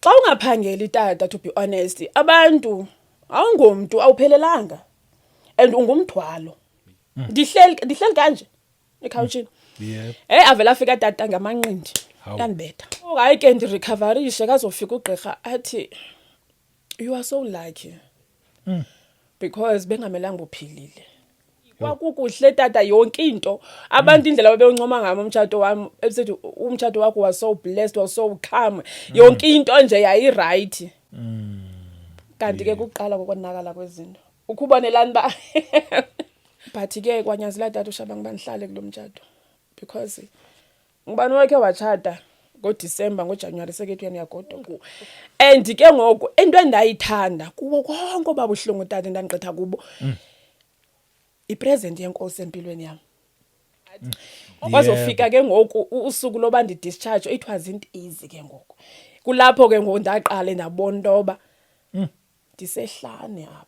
Xa ungaphangeli tata, to be honest, abantu awungomntu, awuphelelanga and ungumthwalo. Ndihleli kanje ekhawutshini. Hey, avela afika tata ngamanqindi. Yandibetha. Hayi ke, ndirecoverishe, kazofika ugqirha athi you are so lucky. Because bengamelanga uphilile. Kwakukuhle tata, yonke into. Abantu indlela babeyoncoma ngami umtshato wami, ebusethi umtshato wakho was so blessed, was so calm. Yonke into nje yayi right. Kanti ke kuqala kokonakala kwezinto. Ukhubonelani ba. But ke kwanyanzela tata uShabangu banihlale kulomtshato because ngubani wakhe wachata ngoDisemba, ngoJanuary sekethi uyena uyagoduka. And ke ngoku into endayithanda kuwo konke obabuhlungu tata endandigqitha kubo, ipresent yenkosi empilweni yami. Kwazofika ke ngoku usuku loba ndidischarge, it wasn't easy ke ngoku. Kulapho ke ngoku ndaqale ndabona into yoba ndisehlane apha.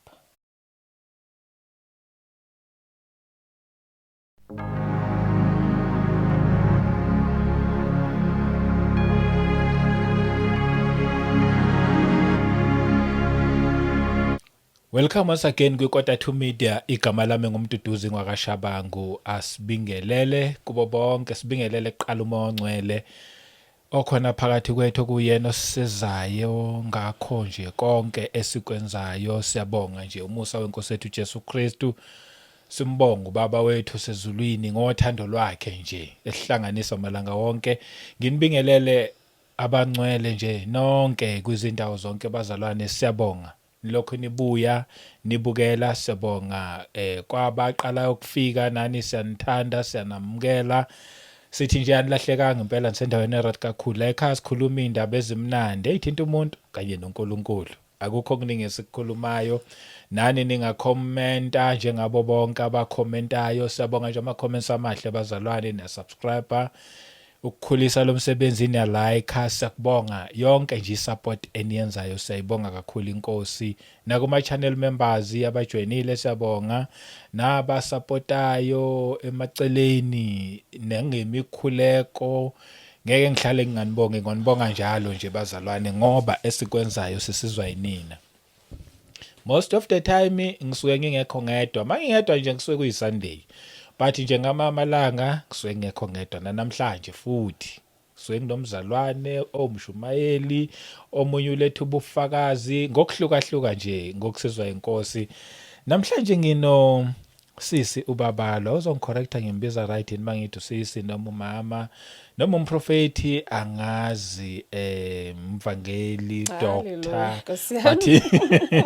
Welcome once again kwiKota 2 Media. Igama lami nguMduduzi ngwakaShabangu. Asibingelele kubo bonke, sibingelele kuqala uMoya oNgcwele okhona phakathi kwethu, kuyena osisizayo ngakho nje konke esikwenzayo. Siyabonga nje umusa wenkosi ethu Jesu Kristu. Simbonga ubaba wethu sezulwini ngothando lwakhe nje esihlanganisa malanga wonke. Nginibingelele abangcwele nje nonke kwizindawo zonke bazalwane, siyabonga. Nilokhu nibuya nibukela, siyabonga. Kwabaqala ukufika nani siyanithanda, siyanamukela. Sithi nje anilahlekanga impela, nisendaweni eright kakhulu. La ekhaya sikhuluma indaba ezimnandi eyithinta umuntu kanye noNkulunkulu. Akukho okuningi esikukhulumayo. Nani ningakhomenta njengabo bonke abakhomentayo. Siyabonga nje ama comments amahle bazalwane, niya subscribe ukukhulisa lo msebenzi, niya like, siyakubonga yonke nje isupport eniyenzayo, siyayibonga kakhulu inkosi. Nakuma channel members abajoyinile siyabonga, nabasupportayo emaceleni nengemikhuleko. Ngeke ngihlale nginganibongi, ngonibonga njalo nje bazalwane, ngoba esikwenzayo sisizwa yinina. Most of the time ngisuke ngingekho ngedwa. Mangingedwa nje ngisuke kuyi Sunday, but nje ngama amalanga ngisuke ngingekho ngedwa. Namhlanje futhi ngisuke nginomzalwane owumshumayeli, omunye uletha ubufakazi ngokuhlukahluka nje ngokusizwa inkosi. Namhlanje ngino sisi uBabalwa, uzongicorrecta ngimbiza right yini mangithi usisi noma umama noma umprofeti, angazi, mvangeli, doctor, but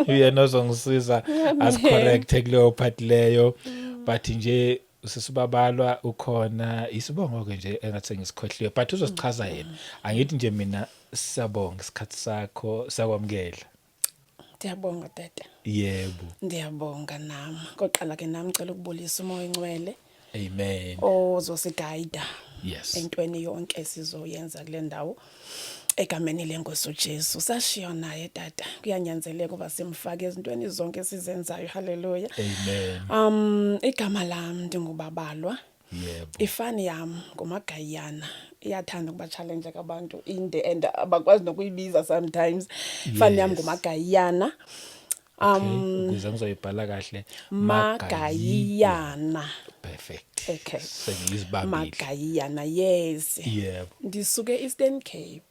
yena ozongisiza asicorrect kuleyo part leyo. But nje usisibabalwa ukhona, isibongo ke nje engathi ngisikhohliwe, but uzosichaza yena. Angithi nje mina siyabonga isikhathi sakho, siyakwamukela. Ndiyabonga tata. Yebo. Ndiyabonga nami. Koqala ke nami cela ukubulisa uMoya oNgcwele. Amen. Ozosigayida. Entweni yonke sizoyenza kule ndawo. Egameni lenkosi uJesu. Sashiya naye tata. Kuyanyanzeleka uba simfake ezintweni zonke esizenzayo. Hallelujah. Amen. Igama lami ndinguBabalwa. Yebo. Ifani yam nguMagayana. Iyathanda ukuba challenge abantu inde and abakwazi nokuyibiza sometimes. Ifani yam nguMagayana. Ukuze ngizoyibhala kahle. Magayiyana. Perfect. Okay. Sengizibambile. Magayiyana, yes. Yebo. Ndisuke Eastern Cape.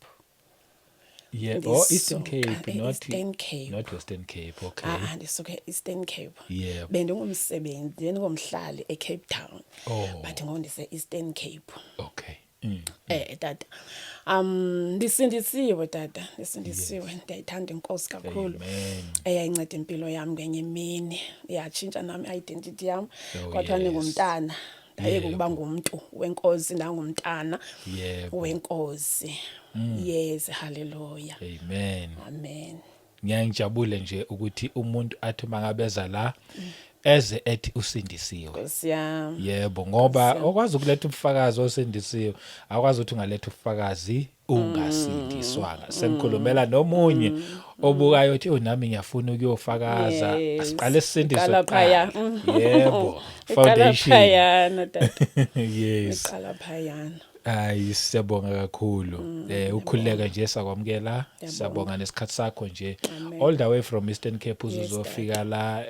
Yeah, oh, Eastern Cape, not Eastern Cape. Not Western Cape, okay. Ah, ndisuke Eastern Cape. Yebo. Bendingumsebenzi, bendingumhlali eCape Town. Oh. But ngoku ndise Eastern Cape. Okay. Tata. Ndisindisiwe tata, ndisindisiwe. Ndiyayithanda inkosi kakhulu. Amen. Eyayinceda impilo yami ngenye imini. Yatshintsha nami identity yami. Oh, Kwathiwa yes. ndingumntana. Ndayeka ukuba ngumntu wenkosi, ndangumntana wenkosi. Yes, hallelujah. Amen. Amen. Ngiyangijabule nje ukuthi umuntu athi mangabeza la eze ethi usindisiwe. Nkosi yami. Yebo, ngoba okwazi ukuletha ubufakazi osindisiwe, akwazi ukuthi ungaletha ubufakazi ungasindiswanga. Sengikhulumela nomunye obukayo uthi, "Oh, nami ngiyafuna ukuyofakaza." Asiqale sisindiswe Iqala phaya. kuqala. Yebo, Iqala foundation. phayana tata. Yes. Iqala phayana. Hayi, siyabonga kakhulu. Ukhululeke nje, sakwamukela. Ngiyabonga. Siyabonga nesikhathi sakho nje. Amen. All the way from Eastern Cape uzofika Tata. la,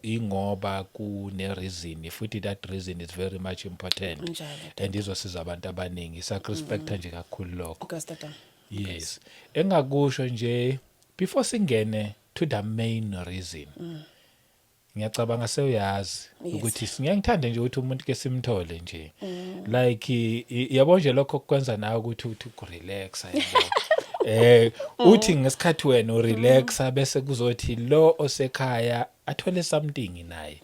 ingoba kune reason, futhi that reason is very much important. Njalo. And izosiza abantu abaningi. Siyakurespecta nje kakhulu lokho. Nkosi, tata. Yes. Engakusho nje before singene to the main reason. Ngiyacabanga sewuyazi ukuthi singiyangithanda nje ukuthi umuntu ke simthole nje. Like yabo nje, lokho kwenza nawe ukuthi uthi ukurelaxa, yabo. Uthi ngesikhathi wena urelaxa, bese kuzothi lo osekhaya athole something naye.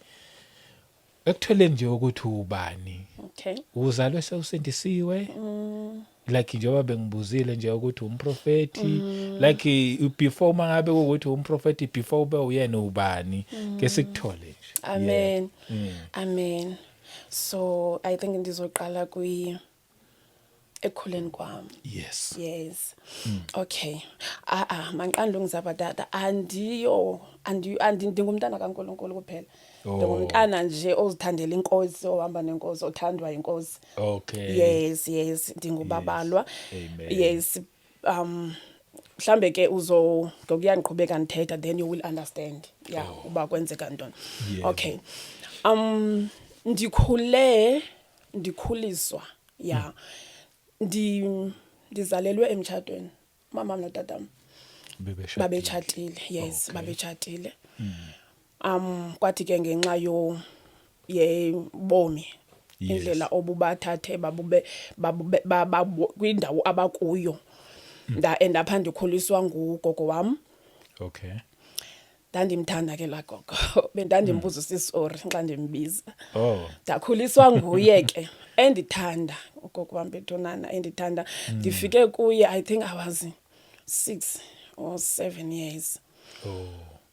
Ekutholeni nje ukuthi ubani. Uzalwe sewusindisiwe? Like njengoba bengibuzile nje ukuthi umprofeti, like before mangabe ukuthi umprofeti, before ube uyena ubani, ke sikuthole nje. Amen. Amen. So I think ndizoqala kwi ekukhuleni kwami. Yes. Okay. Ah ah, manqanda ungizapha, tata. Andiyo andi andi ndingumntana kaNkulunkulu kuphela. Oh. Ndingumntana nje ozithandela inkosi, ohamba nenkosi, othandwa inkosi. Yes, ndingubabalwa. Amen. Yes. Mhlambe ke uzo ngokuya ngiqhubeka ndithetha, then you will understand. Yeah, uba kwenzeka ntoni. Okay. Ndikhule ndikhuliswa. Yeah. Ndizalelwe emtshatweni. Mama notatam Bebeshadile. Babetshatile, yes, babetshatile. Kwathi ke ngenxa yo yebomi, indlela obubathathe babube kwindawo abakuyo, nda end apha ndikhuliswa ngugogo wam. Ndandimthanda ke laa gogo, bendandimbuza usisorry xa ndimbiza. Ndakhuliswa nguye ke, endithanda ugogo wam bethunana, endithanda. Ndifike kuye, I think I was 6 or 7 years.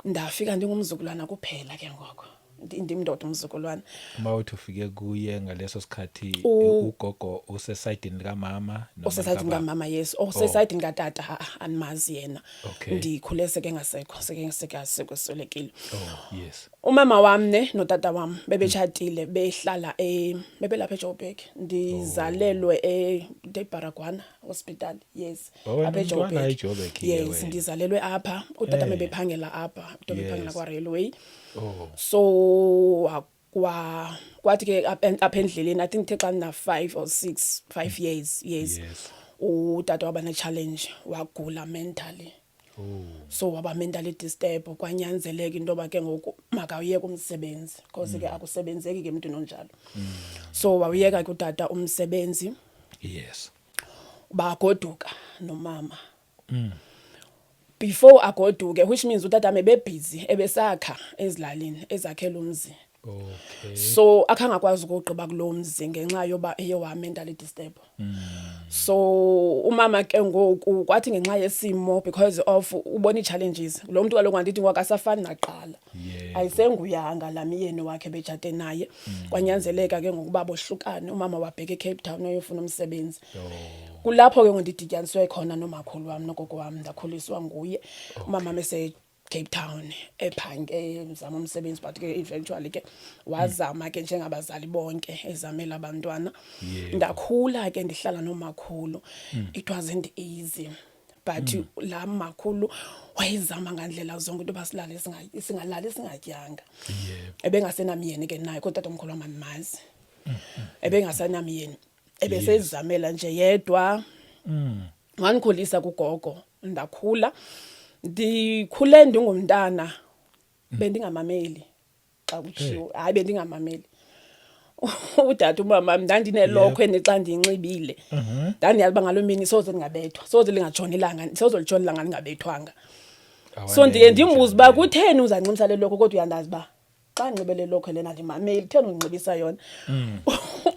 Ndafika ndingumzukulwana kuphela ke ngoko, ndim ndodwa umzukulwana. Uma uthi ufike kuye ngaleso sikhathi, ugogo usesayidini likamama noma Osesayidini likababa? kamama, yes. Osesayidini katata, ha, andimazi yena. Ndikhule sekengasekho, sekesekaswelekile. Umama wam ne notata wam bebetshatile, behlala bebelapha eJoburg. Ndizalelwe eBaragwana Hospital, yes. Oh, wena Apha umntwana eJoburg. eJoburg ke Yes. wena. Ndizalelwe apha. Utata bebephangela apha, utata bephangela kwa-railway. So kwathi ke apha endleleni, I think the xa ndina 5 or 6, 5 years, yes, utata waba ne-challenge, wagula mentally. So waba mentally disturbed, kwanyanzeleka into yoba ke ngoku makawuyeke umsebenzi, because ke akusebenzeki ke emntwini onjalo. So wawuyeka ke utata umsebenzi. Bagoduka nomama. Before agoduke, which means utata ebebhizi ebesakha ezilalini, ezakhela umzi. So akangakwazi ukugqiba kulo mzi ngenxa yoba eye wa mentally disturb. So umama ke ngoku kwathi ngenxa yesimo, because of ubona ii-challenges lo mntu kaloku, andithi ngoku asafani naqala, ayisenguyanga laa myeni wakhe betshate naye, kwanyanzeleka ke ngokuba bohlukane. Umama wabheka eCape Town ayofuna umsebenzi. Kulapho ke ngoku ndidityaniswe khona nomakhulu wam nogogo wam. Ndakhuliswa nguye umama mese Cape Town ephange, ezama umsebenzi, but ke eventually ke wazama ke njengabazali bonke, ezamela abantwana. Ndakhula ke ndihlala nomakhulu. It wasn't easy, but la makhulu wayezama ngandlela zonke into basilale singalali singatyanga. Ebengasenamyeni ke naye, kodwa omkhulu wam andimazi, ebengasenamyeni, ebesezamela nje yedwa. Wandikhulisa kugogo, ndakhula. Ndikhule ndingumntana bendingamameli xa kutshiwo. Hayi, bendingamameli. Udade umama, ndandinelokhwe xa ndiyinxibile, ndandiyazi uba ngaloo mini soze ndingabethwa, soze lingatshoni ilanga, soze litshone ilanga ndingabethwanga. So ndiye ndimbuze uba kutheni uzanxibisa le lokhwe, kodwa uyandazi uba xa ndinxibe le lokhwe lena ndimameli, kutheni undinxibisa yona?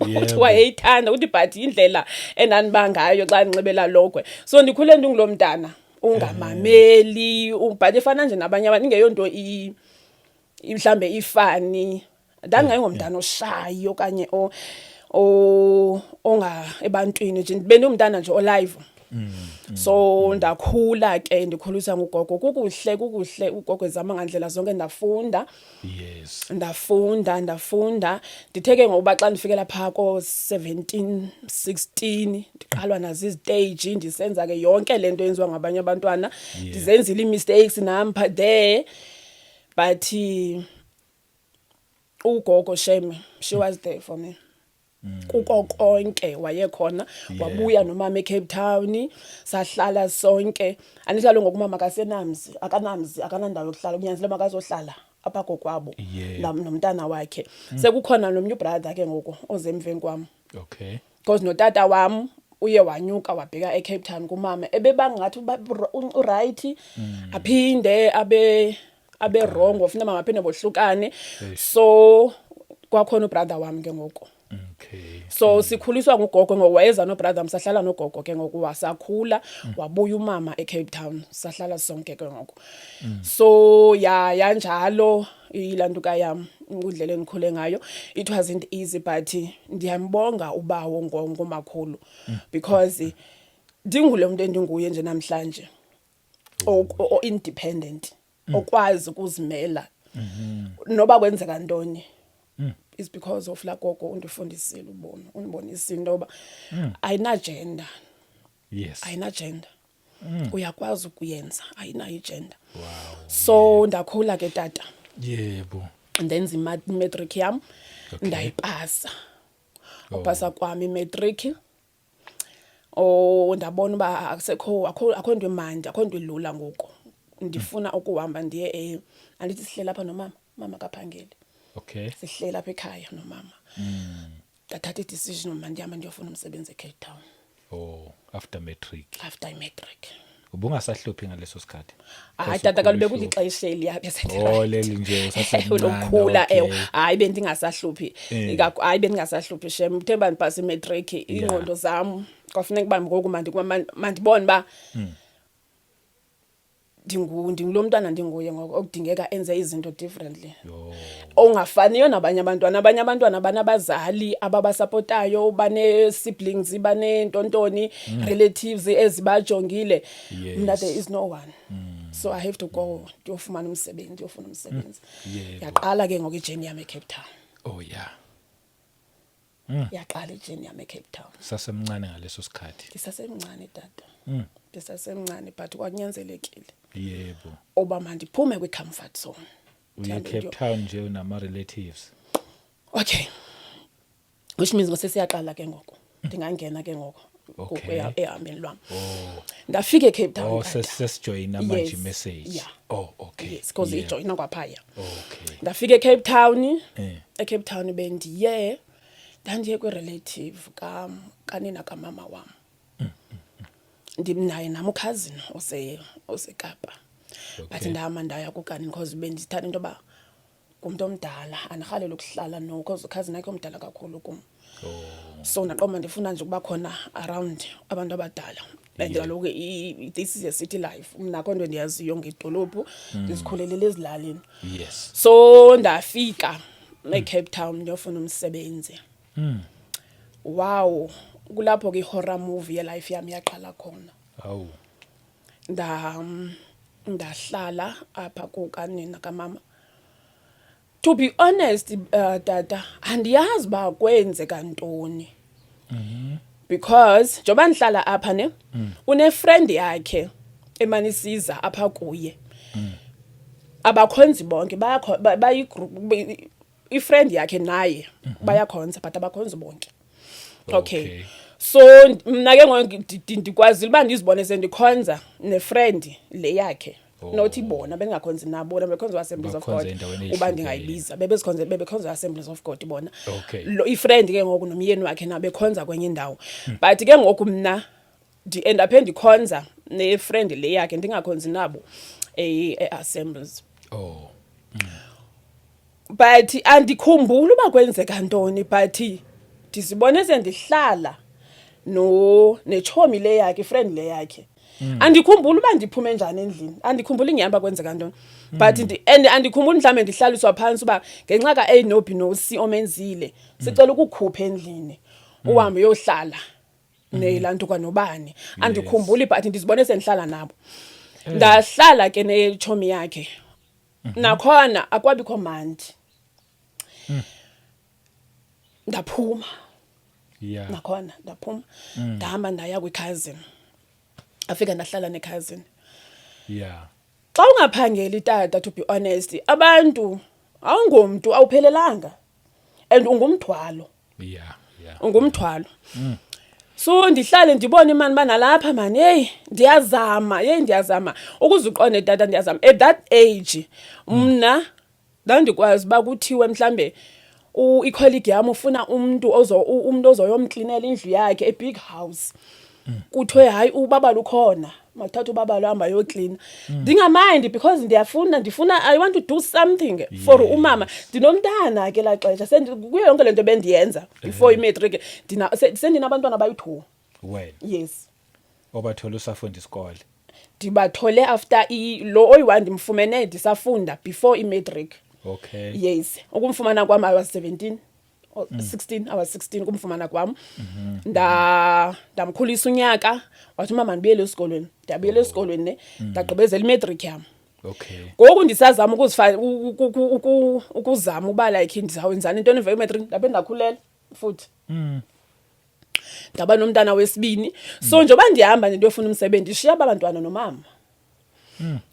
Uthi wayeyithanda, uthi but indlela endandiba ngayo xa ndinxibe laa lokhwe. So ndikhule ndinguloo mntana ungamameli, but efana nje nabanye abantu, ingeyonto mhlambe ifani. Ndandingayingomntana oshayo okanye o onga ebantwini nje, bendingumntana nje olive. So ndakhula ke ndikhuliswa ngugogo, kukuhle kukuhle, ugogo ezama ngandlela zonke. Ndafunda, ndafunda, ndafunda. Ndithe ke ngokuba xa ndifikela phaa ko-17, 16, ndiqalwa nazo iziteji, ndisenza ke yonke le nto yenziwa ngabanye abantwana. Ndizenzile ii-mistakes nam pha there, but ugogo, shame, she was there for me kuko konke, wayekhona. Wabuya nomama eCape Town, sahlala sonke. Andithi kaloku ngoku umama akasenamzi, akanamzi, akanandawo yokuhlala, kunyanzeleke makazohlala apha kokwabo nomntana wakhe. Sekukhona nomnye ubrother ke ngoku oze emveni kwam, because notata wam uye wanyuka wabheka eCape Town kumama. Ebeba ngathi uba uright, aphinde abe wrong, wafuna mama aphinde bohlukane. So kwakhona ubrother wam ke ngoku. So sikhuliswa ngugogo ngoku, wayeza nobrother wam, sahlala nogogo ke ngoku. Wasakhula, wabuya umama eCape Town, sahlala sonke ke ngoku. So ya, yanjalo ilantuka yam, indlela endikhule ngayo. It wasn't easy, but ndiyambonga ubawo ngomakhulu because ndingulo muntu endinguye nje namhlanje, o independent, okwazi ukuzimela noba kwenzeka ntoni, is because of la gogo undifundisile ubomi, undibonisile into yoba ayina-gender. Ayina-gender, uyakwazi ukuyenza, ayinayo igender. So ndakhula ke, tata. Ndenza imatric yam. Ndayipasa. Upasa kwami imatric, oh, ndabona uba akusekho, akho nto imandi, akho nto ilula ngoku. Ndifuna ukuhamba ndiye andithi sihleli apha nomama, mama kaphangeli. Sihleli apha ekhaya nomama, ndathatha i-decision uba ndihambe ndiyofuna umsebenzi eCape Town. Oh, after matric. After imatric. Ubungasahluphi ngaleso sikhathi? Hayi tata, kaloku bekulixesha eliya. Oh, leli nje usasemncane. Lokukhula, ewe. Hayi, bendingasahluphi. Hayi, bendingasahluphi shem. Uthe uba ndipasa imatric, iingqondo zam kwafuneka uba ngoku mandibone uba ndingulo mntwana ndinguye ngoku, okudingeka enze izinto differently, ongafaniyo nabanye abantwana. Abanye abantwana banabazali ababasapotayo, bane-siblings, baneentontoni, relatives ezibajongile. Mna there is no one, so I have to go ndiyofumana umsebenzi, ndiyofuna umsebenzi. Yaqala ke ngoku ijourney yam eCape Town. Yaqala ijourney yam eCape Town. Sasemncane ngaleso sikhathi. Ndisasemncane, tata, ndisasemncane, but kwakunyanzelekile oba mandiphume kwi-comfort zone. Uye Ndihambe Cape Town nje unama relatives. Okay, which means ngosesiyaqala ke ngoku, ndingangena ke ngoku ehambeni lwam. Ndafika eCape Town, tata. Sesijoyina manje Yes. message. Yeah. Oh, okay. Yes, because ijoyina kwaphaya. Ndafika eCape Town. ECape Town bendiye, ndandiye kwi-relative kanina kamama wam. Ndimnaye nam ucousin oseKapa, but ndahamba ndaya kukanini because bendithanda into yoba ngumntu omdala, andirhaleli ukuhlala no, because ucousin akhe omdala kakhulu kum. So ndaqonda ndifuna nje ukuba khona around abantu abadala, and kaloku this is a city life, mna akho nto endiyaziyo ngedolophu, ndizikhulelele ezilalini. So ndafika eCape Town ndiyofuna umsebenzi. Wow, kulapho ke i-horror movie yelife yami yaqala khona. Awu. Ndahlala apha kukanina kamama. To be honest, tata, andiyazi uba kwenzeka ntoni, because njengoba ndihlala apha ne, une-friend yakhe emane isiza apha kuye. Abakhonzi bonke, bayakho, bayigroup, ifriend yakhe naye bayakhonza, but abakhonzi bonke, okay. So mna ke ngoku ndikwazile uba ndizibone sendikhonza nefriend le yakhe. Not bona, bengakhonzi nabo bona, bekhonza Assemblies of Bakhonza God. endaweni Uba ey'hlukene. ndingayibiza, bebezikhonza, bebekhonza Assemblies of God bona. Lo ifriend ke ngoku nomyeni wakhe nabo bekhonza kwenye indawo, but ke ngoku mna ndi-end up endikhonza nefriend le yakhe, ndingakhonzi nabo e-Assemblies. But andikhumbuli uba kwenzeka ntoni, but ndizibone sendihlala no netshomi le yakhe, ifriend le yakhe. Andikhumbuli uba ndiphume njani endlini, andikhumbuli ngihamba kwenzeka ntoni, but and andikhumbuli mhlawumbe ndihlaliswa phantsi uba ngenxa ka-A no B no C omenzile, sicela ukukhupha endlini uhambe uyohlala. Nelanto kwanobani andikhumbuli, but ndizibone sendihlala nabo. Ndahlala ke netshomi yakhe, nakhona akwabikho mandi. Ndaphuma. Nakhona ndaphuma, ndahamba ndaya kwi-cousin, afika ndahlala ne-cousin. Xa ungaphangeli tata, to be honest, abantu awungomntu, awuphelelanga and ungumthwalo. Ungumthwalo. So ndihlale ndibone mani uba nalapha mani, heyi ndiyazama, heyi ndiyazama ukuze uqonde tata, ndiyazama. At that age mna ndandikwazi uba kuthiwe mhlambe i-colleague yam ufuna umntu umntu ozoyomklinela indlu yakhe, a big house. Kuthiwe hayi, ubaba ukhona, makuthatha ubaba hamba ayoklina. Ndinga-mind because ndiyafuna, ndifuna, I want to do something for umama. Ndinomntana ke laa xesha, kuyo yonke le nto bendiyenza before imatric, sendinabantwana abayi-2. Wena? Yes. Obathola usafunda isikole? Ndibathole after lo oyi-one ndimfumene ndisafunda before imatric. Yes, ukumfumana kwam I was 17 or 16, I was 16 kumfumana kwam. Ndamkhulisa unyaka, wathi umama ndibuyele esikolweni. Ndiyabuyela esikolweni ne, ndagqibezela imatric yam. Ngoku ndisazama ukuzama uba like ndizawenzani intoni emva kwe-matric, ndabe ndakhulelwa futhi. Ndaba nomntana wesibini. So njengoba ndihamba nento yofuna umsebenzi, ndishiya aba bantwana nomama.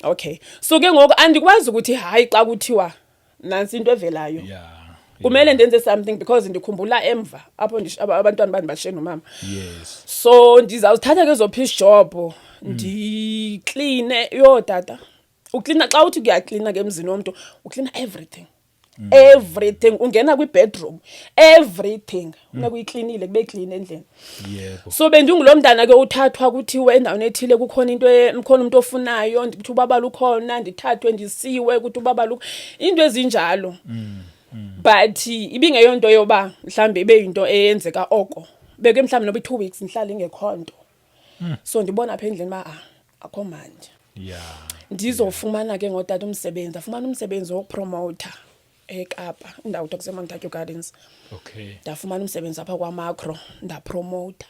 Okay. So ke ngoku andikwazi ukuthi hayi xa kuthiwa nansi into evelayo. Kumele ndenze something because ndikhumbula emva apho abantwana bandibashiye nomama. So ndizawuthatha ke ezo piece job ndikline. Yho tata, uklina, xa uthi kuyaklina ke emzini womntu, uklina everything. Everything, ungena kwi-bedroom, everything funeka uyiklinile, kube clean endlini. So bendingulo mntana ke uthathwa kuthiwe endaweni ethile kukhona into kukhona umuntu ofunayo, kuthi ubaba lukhona, ndithathwe ndisiwe kuthi ubaba into ezinjalo. But ibingeyonto yoba mhlambe ibe yinto eyenzeka oko. Beke mhlambe noba i-2 weeks ndihlala ingekho nto. So ndibona apha endlini uba akho mandi. Ndizofumana ke ngotata umsebenzi, ndafumana umsebenzi wokupromota eKapa, indawo kuthiwa kuseMontague Gardens. Ndafumana umsebenzi apha kwaMakro, ndapromota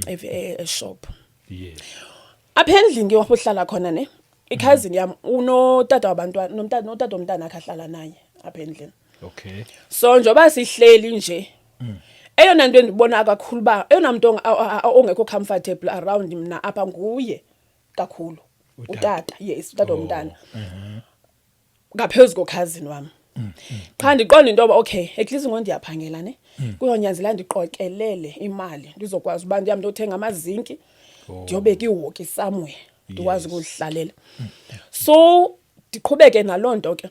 e-shop. Apha endlini ke apho uhlala khona ne, i-cousin yam unotata wabantwana, nomntana, notata womntana akhe ahlala naye apha endlini. So njengoba sihleli nje, eyona nto endibona kakhulu uba eyona mntu ongekho comfortable around mna apha nguye kakhulu. Utata. Utata, yes, utata womntana. Ngaphezu kokhazini wam. Qha ndiqonda into yoba okay, at least ngoku ndiyaphangela ne. Kuyonyanzeleka ndiqokelele imali ndizokwazi uba ndihambe ndiyothenga amazinki, ndiyobeka ihoki somewhere, ndikwazi ukuzihlalela. So ndiqhubeke naloo nto ke.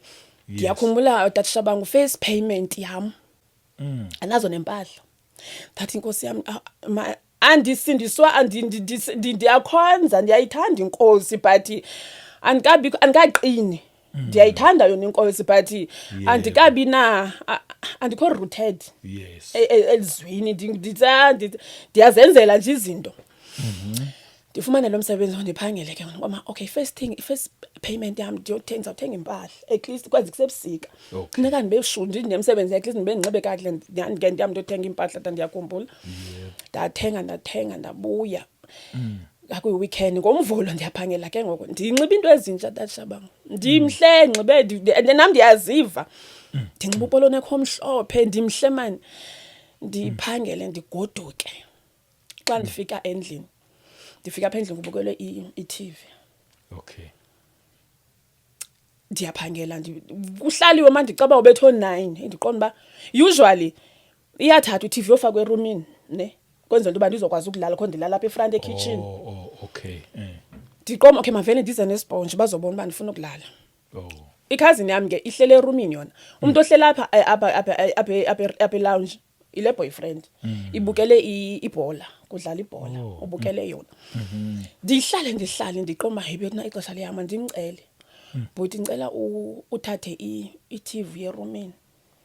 Ndiyakhumbula tata Shabangu, first payment yam. Anazo nempahla. Ndathi inkosi yam, andisindiswa, ndiyakhonza, ndiyayithanda inkosi, but andikabi, andikaqini. Ndiyayithanda yona inkosi, but andikabi na, andikho rooted elizwini. Ndiyazenzela nje izinto. Ndifumane lo msebenzi, ndiphangele ke ngoba okay, first thing, first payment yam ndiyothenga, ndizawuthenga impahla at least kwazi kusebusika. Funeka ndibe sure ndinemsebenzi, at least ndibe ndinxibe kakuhle, ndike ndihamba ndiyothenga iimpahla. Tata, ndiyakhumbula. Ndathenga, ndathenga, ndabuya. Kwakuyi-weekend, ngoMvulo ndiyaphangela ke ngoku. Ndinxiba into ezintsha tata Shabangu. Ndimhle, ndinxibe, and nam ndiyaziva. Ndinxiba upolo neck omhlophe, ndimhle mani. Ndiphangele, ndigoduke. Xa ndifika endlini, ndifika apha endlini kubukelwe i-TV. Ndiyaphangela, kuhlaliwe manje, ndicaba ubethe oo-9, ndiqonda uba usually iyathathwa i-TV yofakwa erumini ne, kwenzela into yoba ndizokwazi ukulala kho, ndilala apha e-front ekitchen. Oh, okay. Ndiqonda okay, mavele ndize nesponji bazobona uba ndifuna ukulala. Ikhazini yam ke ihlele erumini yona. Umuntu ohleli apha apha apha apha apha apha e-lounge ile boyfriend ibukele ibhola, kudlala ibhola, ubukele yona. Ndihlale, ndihlale, ndiqonda hey na ixesha liyahamba, ndimcele, bhuti, ndicela uthathe i-TV erumini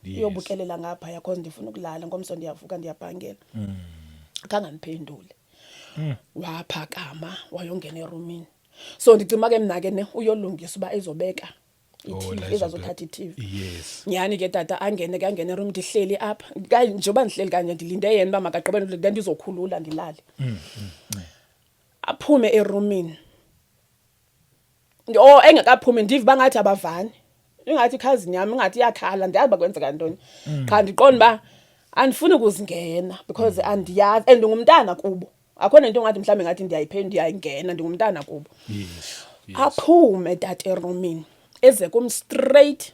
uyobukelela ngaphaya cause ndifuna ukulala, ngomso ndiyavuka ndiyaphangela. Khange andiphendule. Waphakama wayongena erumini. So ndicima ke mna ke ne uyolungisa uba ezobeka Oh, la I-TV, ezazothatha i-TV. Nyhani ke tata, angene ke, angene eroom, ndihleli apha. Njengoba ndihleli kanje, ndilinde yena uba makagqibele, then ndizokhulula ndilale. Aphume erumini. Oh, engekaphumi ndive uba ngathi abavani, ingathi ikhazini yam ingathi iyakhala. Ndiyazi uba kwenzeka ntoni, qha ndiqonda uba andifuni kuzingena because andiyazi and ndingumntana kubo. Akho nento ngathi mhlawumbi ngathi ndiyayiphe ndiyayingena, ndingumntana kubo. Aphume tata erumini, eze kum straight.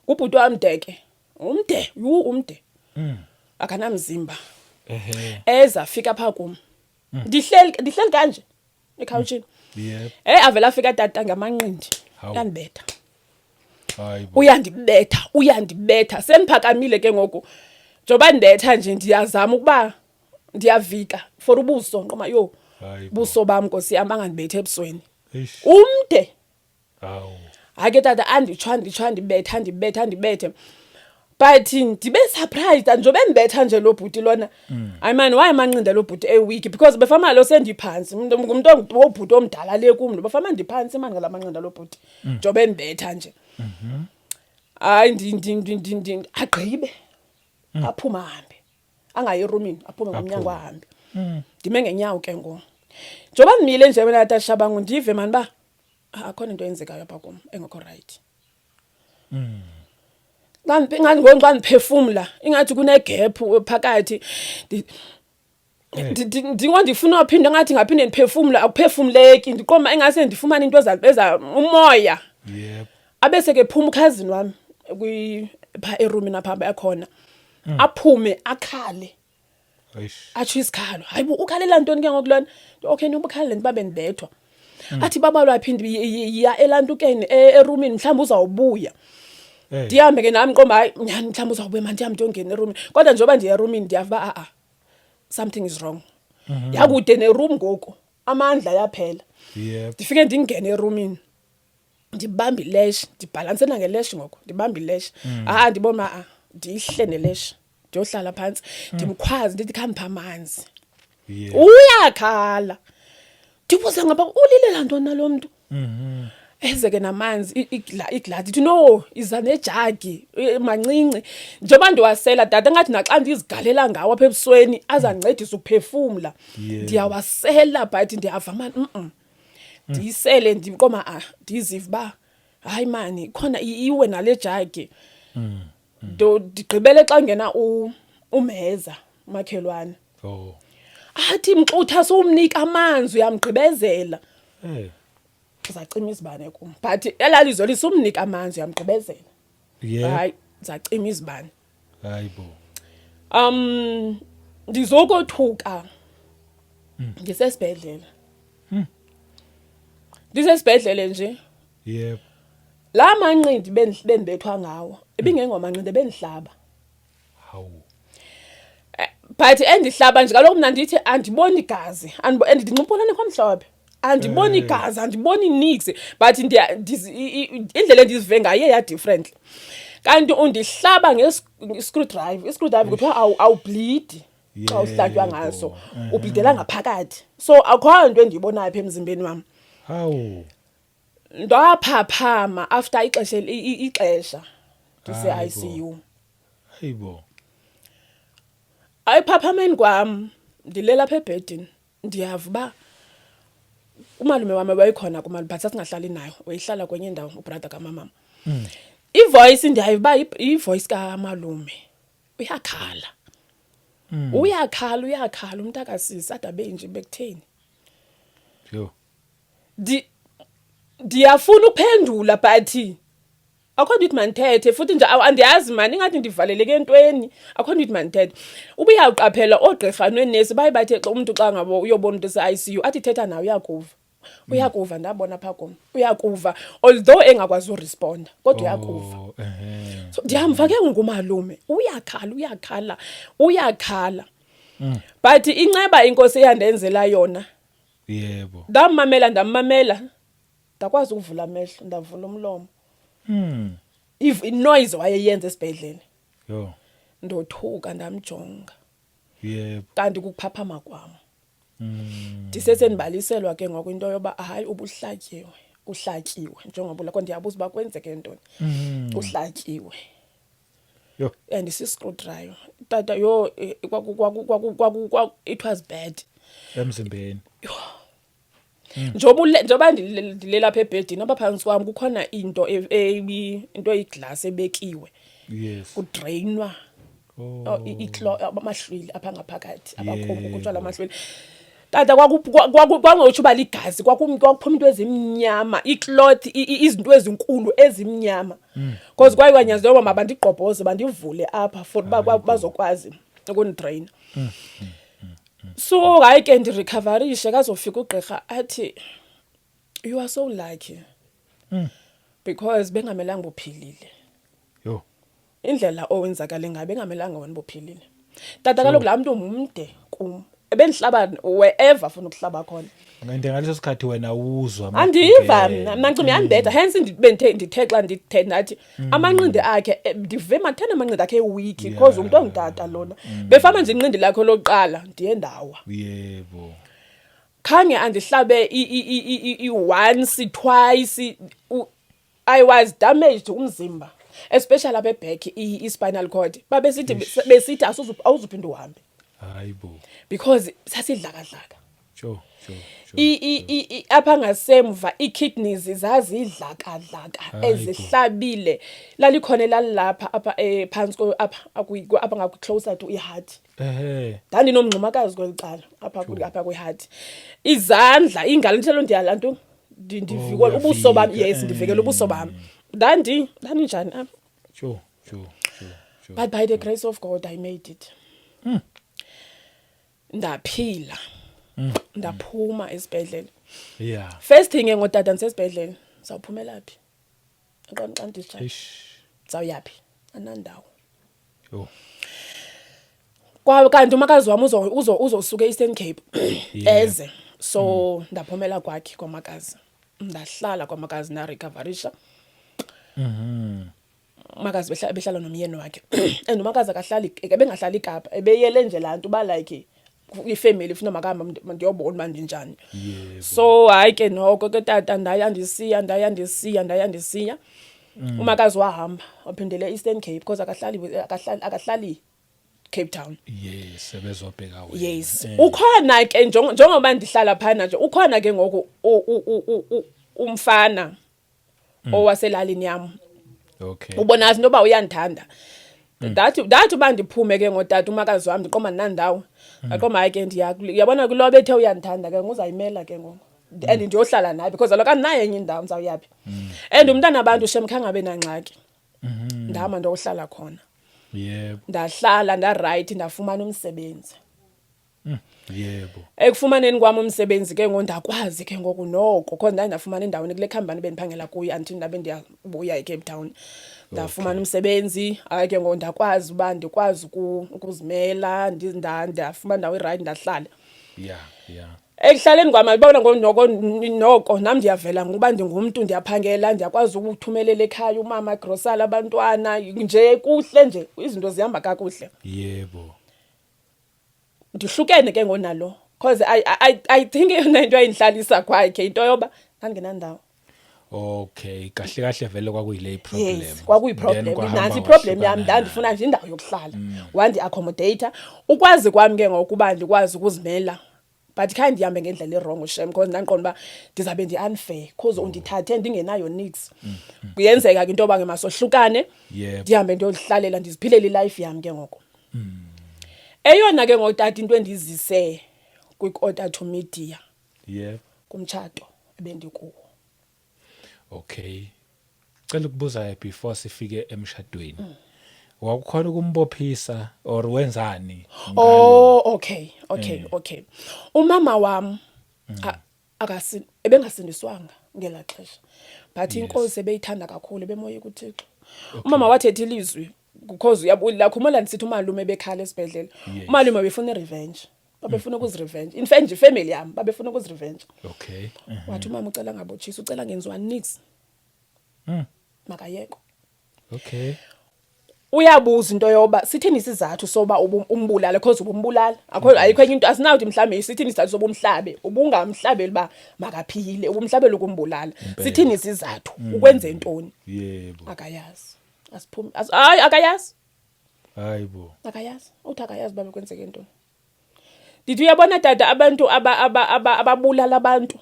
Kubhuti wam ke, umde, yhu, umde, akanamzimba. Eza fika phaa kum, ndihleli kanje ekhawutshini. Avela afika tata ngamanqindi. Hawu. Uyandibetha. Hayi bo. Uyandibetha, uyandibetha. Sendiphakamile ke ngoku, njengoba ndibetha nje ndiyazama ukuba ndiyavika for ubuso nqoma yho. Hayi bo. Buso bam, nkosi yam, angandibethe ebusweni. Eish. Umde. Hawu. Hayi ke tata, anditsho, anditsho, andibetha, andibetha, andibethe, but ndibe surprised njengoba endibetha nje lo bhuti lona. Hayi mani, waye manqinda lo bhuti e-weak because befama lo sendiphantsi, ngumntu wobhuti omdala le kum lo, befama ndiphantsi mani ngala manqinda lo bhuti njengoba endibetha nje. Hayi, agqibe aphume ahambe, angayi erumini, aphume ngomnyango ahambe. Ndime ngenyawo ke ngoku. Njengoba ndimile nje wena tata Shabangu, ndive mani uba, "Ah, akhona into eyenzekayo apha kum engekho right." Xa ingathi ngoku xa ndiphefumla ingathi kune-gap phakathi. Ndingo ndifuna uphinda, ngathi ngaphinde ndiphefumla, akuphefumleki. Ndiqonda ingase ndifumane into eza umoya. Abese ke phuma ukhazini wami kwi pha erumini apha ekhona, aphume akhale. Eish. Atsho isikhalo. Hayibo, ukhalela ntoni ke ngoku lona? Okay, noba ukhalela nto babe ndibethwa. Athi babalwa phinde yiya elantukeni, erumini, mhlawumbi uzawubuya. Ndihambe ke nami, qomba hayi nyhani, mhlawumbi uzawubuya, mandihambe ndiyongena erumini. Kodwa njengoba ndiya erumini ndiyava uba a-a, something is wrong. Yakude neroom ngoku, amandla yaphela. Ndifike ndingene erumini, ndibambe ileshi, ndibhalansena ngeleshi ngoku, ndibambe ileshi. Ah, ndibona a ndihle neleshi, ndiyohlala phantsi, ndimkhwazi ndithi khampha amanzi. Uyakhala. Ndibuze ngapha, ulilela ntoni nalo mntu? Eze ke namanzi, iglasi, ndithi no, iza nejagi, mancinci. Njengoba ndiwasela tata, ngathi naxa ndizigalela ngawo apha ebusweni azandincedisa ukuphefumla. Ndiyawasela but ndiyava mani, Ndiyisele, ndiqoma ah, ndiziva uba hayi mani, khona iwe nale jagi. Do ndigqibele xa ngena umheza umakhelwane. Athi mxutha sowumnika amanzi, uyamgqibezela. Zacima izibane kum. But elalizwe lisumnika amanzi, uyamgqibezela. Hayi, zacima izibane. Hayi bo. Ndizokothuka. Ndisesibhedlela. Ndisesibhedlele nje. La manqindi bendibethwa ngawo, ibingengomanqindi, bendihlaba. Hawu. But endihlaba nje kaloku mna ndithi andiboni igazi, and ndinxibolane kwamhlophe. Andiboni igazi, andiboni niks, but indlela endizive ngayo ya different. Kanti undihlaba nge-screwdriver, i-screwdriver kuthiwa awubleed xa uhlatywa ngaso, ubleedela ngaphakathi. So akho nto endiyibonayo apha emzimbeni wam. Hawu. Ndaphaphama after ixesha ixesha ndise Hayi bo. ICU. Hayibo. Ayiphaphameni kwam, ndilela apha ebhedini, ndiyava uba umalume wami wayekhona kumalume, but sasingahlali nayo, wayehlala kwenye indawo, ubrother kamamam. Ivoice ndiyayiva uba ivoice kamalume, uyakhala, uyakhala, uyakhala umntakasisi, ade abe nje bekutheni. Yo. Ndiyafuna ukuphendula but akho nto ithi mandithethe futhi nje, andiyazi mani, ingathi ndivaleleke entweni, akho nto ithi mandithethe. Uba uyawuqaphela, oogqirha neenesi baye bathe xa umntu, xa ngabo uyobona umntu ese-ICU, athi thetha nawe uyakuva, uyakuva. Ndabona phaa kum uyakuva, although engakwazi uresponda, kodwa uyakuva. So ndiyamva ke ngoku umalume uyakhala, uyakhala, uyakhala, but inceba inkosi eyandenzela yona, ndamamela, ndamamela, ndakwazi ukuvula amehlo, ndavula umlomo. If inoise wayeyenza esibhedlele, Yo. ndothuka, ndamjonga. Kanti kukuphaphama kwam. Ndisesendibaliselwa ke ngoku into yoba hayi, ubuhlatyiwe. Uhlatyiwe njengoba ulakho, ndiyabuza uba kwenzeke ntoni. Uhlatyiwe. Yo. And isi-screwdriver, tata, yho, kwaku kwaku kwaku kwaku kwaku it was bad. Emzimbeni. Njengoba ndilela apha ebhedini, apha phantsi kwam kukhona into into eyiglasi ebekiwe. Kudrainwa Oh. Amahlwili apha ngaphakathi, abakhomba ukutsho la mahlwili, tata. Kwangotsho uba ligazi, kwakuphuma into ezimnyama, icloth, izinto ezinkulu ezimnyama, because kwaye kwanyanzeleka uba mabandigqobhoze, bandivule apha for uba bazokwazi ukundidraina. So hayi ke, ndirecoverishe, kazofika ugqirha athi, "You are so lucky because bengamelanga uphilile." Yo. Indlela owenzakale ngayo, bengamelanga wena bophilile, tata. Kaloku laa mntu mde kum, ebendihlaba wherever afuna ukuhlaba khona. Ngente ngaleso sikhathi wena uzwa? Andiva mna. Mna ncima yandibetha, hence ndithe xa ndithe ndathi amanqindi akhe, ndive mathena amanqindi akhe eweak, because umntu ongutata lona befama nje inqindi lakhe lokuqala, ndiye ndawa. Khange andihlabe i-once, twice. I was damaged umzimba, especially apha eback, i-spinal cord. Babesithi, besithi awuzuphinde uhambe. Hayibo. Because sasidlakadlaka. Sure. Apha ngasemva ii-kidneys zazidlakadlaka. Hayibo. Ezihlabile. Lalikhona elalilapha apha, phantsi apha apha ngaku-closer to i-heart. Ndandinomngxumakazi kweli cala apha, apha kwi-heart. Izandla, iingalo, ndithelo ndiyala nto ndivikela ubuso bam. Uyavika, Yes, ndivikela ubuso bam. Ndandinjani apha. Sure. But by the grace of God I made it, ndaphila, ndaphuma esibhedlele. First thing ke ngotata, ndisesibhedlele, sawuphumela phi xa ndidischarge? Eish. Sawuyaphi? Anandawo. Yo. Kwa kanti umakazi wami uzosuka e-Eastern Cape eze, so ndaphumela kwakhe kwamakazi, ndahlala kwamakazi, ndarecoverisha. Umakazi behlala nomyeni wakhe, and umakazi akahlali, ebengahlali iKapa, ebeyele nje laa nto uba like ifamily ifuna makahamba, ndiyobona uba ndinjani. So hayi ke noko ke tata, ndaya ndisiya, ndaya ndisiya, ndaya ndisiya. Umakazi wahamba waphindele e-Eastern Cape because akahlali Cape Town. Yes, sebezobheka wena. Yes. Ukhona ke, njengoba ndihlala phana nje, ukhona ke ngoku umfana owaselalini yam. Ubona into yoba uyandithanda. Ndathi uba ndiphume ke ngotata, umakazi wam, ndiqoma nandawo, aqoma, hayi ke, ndiya uyabona kulo bethe uyandithanda ke nguzayimela ke ngoku and ndiyohlala naye, because kaloku andinayo enye indawo, ndizawuyaphi? And umntana abantu shem khange abe nangxaki. Ndahamba ndohlala khona. Ndahlala, ndaright, ndafumana umsebenzi. Ekufumaneni kwam umsebenzi ke ngoku, ndakwazi ke ngoku noko, cause ndaye ndafumana endaweni kule khampani bendiphangela kuyo until ndabe ndiyabuya eCape Town. Ndafumana umsebenzi, hayi ke ngoku ndakwazi uba ndikwazi ukuzimela, ndafumana indawo eright, ndahlala. Ekuhlaleni kwam, ayibona ngoku noko nam ndiyavela ngokuba ndingumntu, ndiyaphangela, ndiyakwazi ukuthumelela ekhaya umama grosala, abantwana, nje kuhle nje, izinto zihamba kakuhle. Ndihlukene ke ngonalo cause I think eyona into ayindihlalisa kwakhe into yoba ndandingenandawo. Okay, kahle kahle vele kwakuyile problem. Yes, kwakuyiproblem. Then kwahamba Nantsi iproblem yam. wahlukana. Ndandifuna nje indawo yokuhlala, wandi-accommodata ukwazi kwam ke ngoku uba ndikwazi ukuzimela, but khange ndihambe ngendlela ewrongo shem, because ndandiqonda uba ndizabe ndi-unfair, cause undithathe ndingenayo nix. Kuyenzeka ke into yoba ke masohlukane, ndihambe ndiyozihlalela, ndiziphilele ilife yam ke ngoku. Eyona ke ngoku tata into endizise kwi-Quarter to Media kumtshato ebendikuwo. Okay. Cela ukubuza before sifike emshadweni. Wakukhona ukumbophisa or wenzani? Oh, okay. Okay, umama wam akasi ebengasindiswanga ngelaa xesha, but inkosi ebeyithanda kakhulu, ebemoyika uThixo. Umama wathetha ilizwi because uyakhumbula ndisithi umalume bekhala esibhedlele. Umalume befuna irevenge, babefuna ukuzirevenge, in fact nje ifamily yam babefuna ukuzirevenge. Wathi umama ucela ngabotshisa, ucela ngenziwa nix, makayekwe. Uyabuza into yoba sithini isizathu soba umbulale, cause ubumbulala, akho ayikho enye into. Asinawuthi mhlawumbe sithini isizathu soba umhlabe, ubungamhlabeli uba makaphile, ubumhlabeli ukumbulala. Sithini isizathu, ukwenze ntoni? Akayazi, asiphumi hayi, akayazi. Hayibo. Akayazi, uthi akayazi uba bekwenzeke ntoni. Ndithi uyabona tata, abantu ababulala abantu,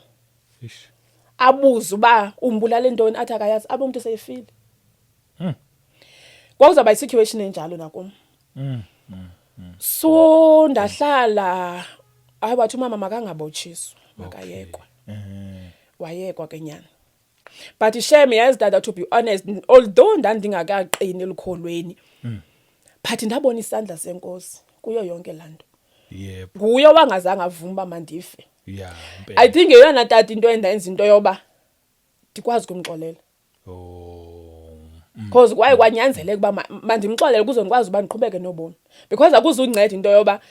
abuze uba umbulale ntoni, athi akayazi, abe umntu seyefile. Kwakuzawuba yi-situation enjalo nakum. So ndahlala, hayi, wathi umama makangabotshiswa, makayekwe. Wayekwa ke nyana, but shame, yazi tata, to be honest, although ndandingakaqini elukholweni, but ndabona isandla senkosi kuyo yonke laa nto. Nguye owangazange avume uba mandife. I think yeyona tata into endenza into yoba ndikwazi ukumxolela, because kwaye kwanyanzeleka uba mandimxolele ukuze ndikwazi uba ndiqhubeke nobomi, because akuzunceda into yoba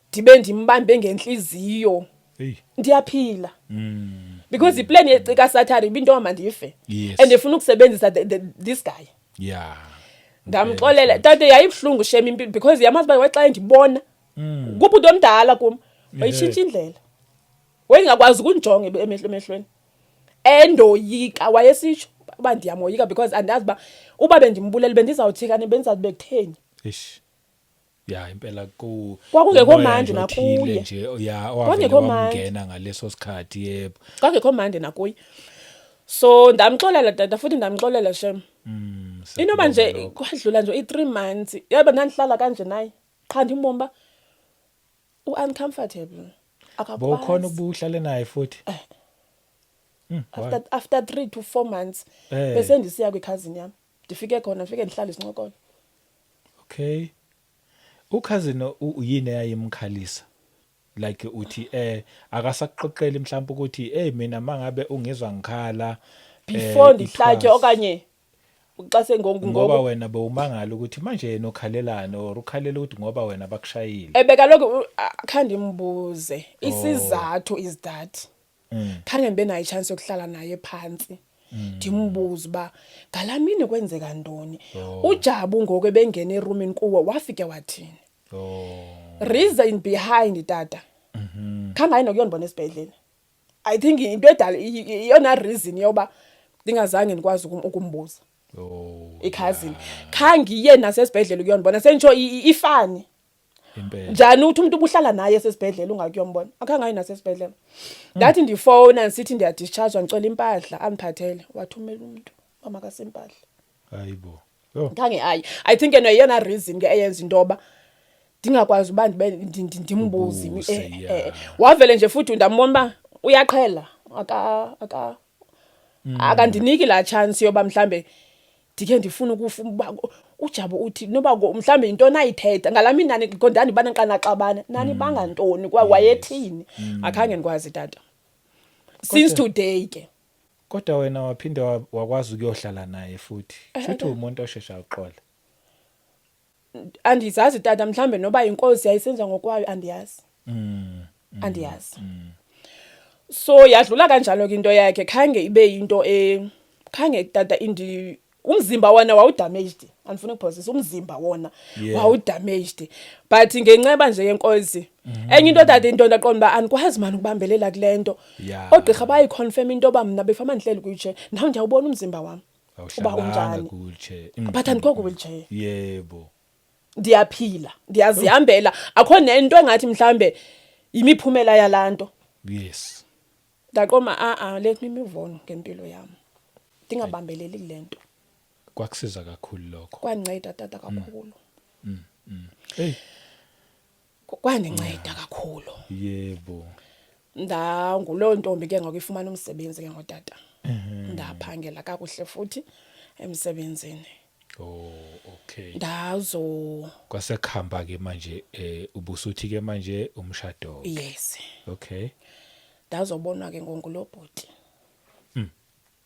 ndibe ndimbambe ngentliziyo. Ndiyaphila, because iplan yecika sathane ibinto yoba mandife, and ndifuna ukusebenzisa this guy. Ndamxolela tata, yayibuhlungu shem impilo, because yamazi uba waxa endibona kubhuti omdala kum, wayitshintsha indlela, wayengakwazi ukundijonga emehlweni, endoyika. Wayesitsho uba ndiyamoyika because andazi uba bendimbulele bendizawuthi kani, bendizawuthi bekutheni. Eish. Ya, impela ku Kwakungekho umoya mandi nje othile nakuye. nje ya owavele Kwakungekho mandi. wamngena ngaleso sikhathi, yebo. Kwakungekho mandi nakuye, so ndamxolela tata, futhi ndamxolela shem. Inoba nje Siyakubonga lokho. kwadlula nje i-3 months, yaba ndandihlala kanje naye qha, ndimbona uba u-uncomfortable, Bowukhona akakwazi. ubuhlale naye futhi? Why? After 3 to 4 months, bese ndisiya kwikhazini yam, ndifike khona, ndifike ndihlale isincokolo. Okay. Ucousin yini eyayimkhalisa? Like uthi akasakuxoxeli mhlawumbe ukuthi hey, mina mangabe ungizwa ngikhala before ndihlatywe ithwasa. Okanye xa sengoku Ngoba ngoku wena bewumangala ukuthi manje yena ukhalelani, or ukhalela ukuthi ngoba wena bakushayile. Ebe kaloku khange ndimbuze isizathu is that khange ndibe nayo ichance yokuhlala naye phantsi ndimbuze uba ngalaa mini kwenzeka ntoni. Ujabu ngoku ebengena erumini kuwo, wafike wathini? Reason behind tata, khange aye nokuyondibona esibhedlele. I think into edala iyona reason yoba ndingazange ndikwazi ukumbuza ikhazini, khange iye nasesibhedlele ukuyondibona, senditsho ifani. Njani uthi umuntu ubuhlala naye esesibhedlele ungakuyombona? Akhange aye nasesibhedlele. Ndathi ndifowuna ndisithi ndiyadischarge, ndicela impahla andiphathele, wathumela umntu uba makase impahla. Hayibo. Yo. Khange aye. I think eno yeyona reason ke eyenza into yoba ndingakwazi uba ndibe ndimbuze. Ubuze, Wavele nje futhi ndambona uba uyaqhela, aka akandiniki laa chance yoba mhlambe ndikhe ndifune ukufa uba uJabu uthi noba mhlambe yintoni ayithetha ngalaa mini nani ndandibana xa naxabana nani bangantoni kwa wayethini. Akhange ndikwazi tata, since today ke. Kodwa wena waphinde wakwazi ukuyohlala naye futhi. Shuthi umuntu oshesha uxola. Andizazi tata, mhlambe noba inkosi yayisenza ngokwayo, andiyazi. Andiyazi. So yadlula kanjalo ke into yakhe, khange ibe into khange tata indi umzimba wona wawudamaged, andifuni ukuphosisa, umzimba wona wawudamaged, but ngenceba nje yenkosi. Enye into tata, into ndaqonda uba andikwazi mani ukubambelela kule nto. Oogqirha bayiconfirm into yoba mna befama ndihleli kwi-wheelchair, naw ndiyawubona umzimba wam uba Awuhlalanga unjani. ku-wheelchair. But andikho ku-wheelchair. Ndiyaphila, ndiyazihambela, akho nento engathi mhlambe yimiphumela yalaa nto. Ndaqoma, a-a, let me move on ngempilo yam, ndingabambeleli kule nto. Kwakusiza kakhulu lokho. Kwandinceda tata kakhulu. Hey. Kwandinceda kakhulu. Ndanguloo ntombi ke ngoku ifumana umsebenzi ke ngotata, ndaphangela kakuhle futhi emsebenzini. Oh, okay. Ndazo Kwasekuhamba ke manje ubusuthi ke manje umshado. Yes. Ndazobonwa ke ngoku bhuti.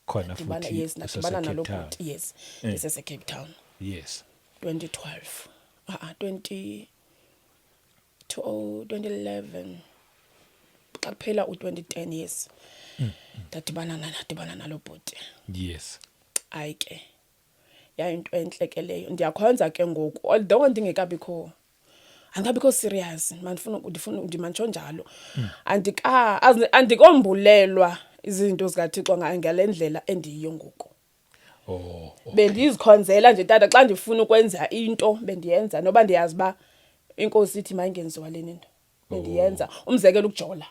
Khona Ndibana futhi. Yes, ndadibana nalo usase-Cape Town. bhuti, yes. Ndisese Cape Town. 2012, a 20 to 2011, xa kuphela u2010, yes, ndadibana nalo bhuti. Hayi ke. Yayinto entle ke leyo. Ndiyakhonza ke ngoku, although ndingekabikho, andikabikho serious, mandifuna ndifuna ndimanditsho njalo. Andikombulelwa izinto zikaThixo ngale ndlela endiyiyo ngoku. Bendizikhonzela nje tata, xa ndifuna ukwenza into bendiyenza, noba ndiyazi uba inkosi ithi mayingenziwa lena into, bendiyenza. Umzekelo, ukujola,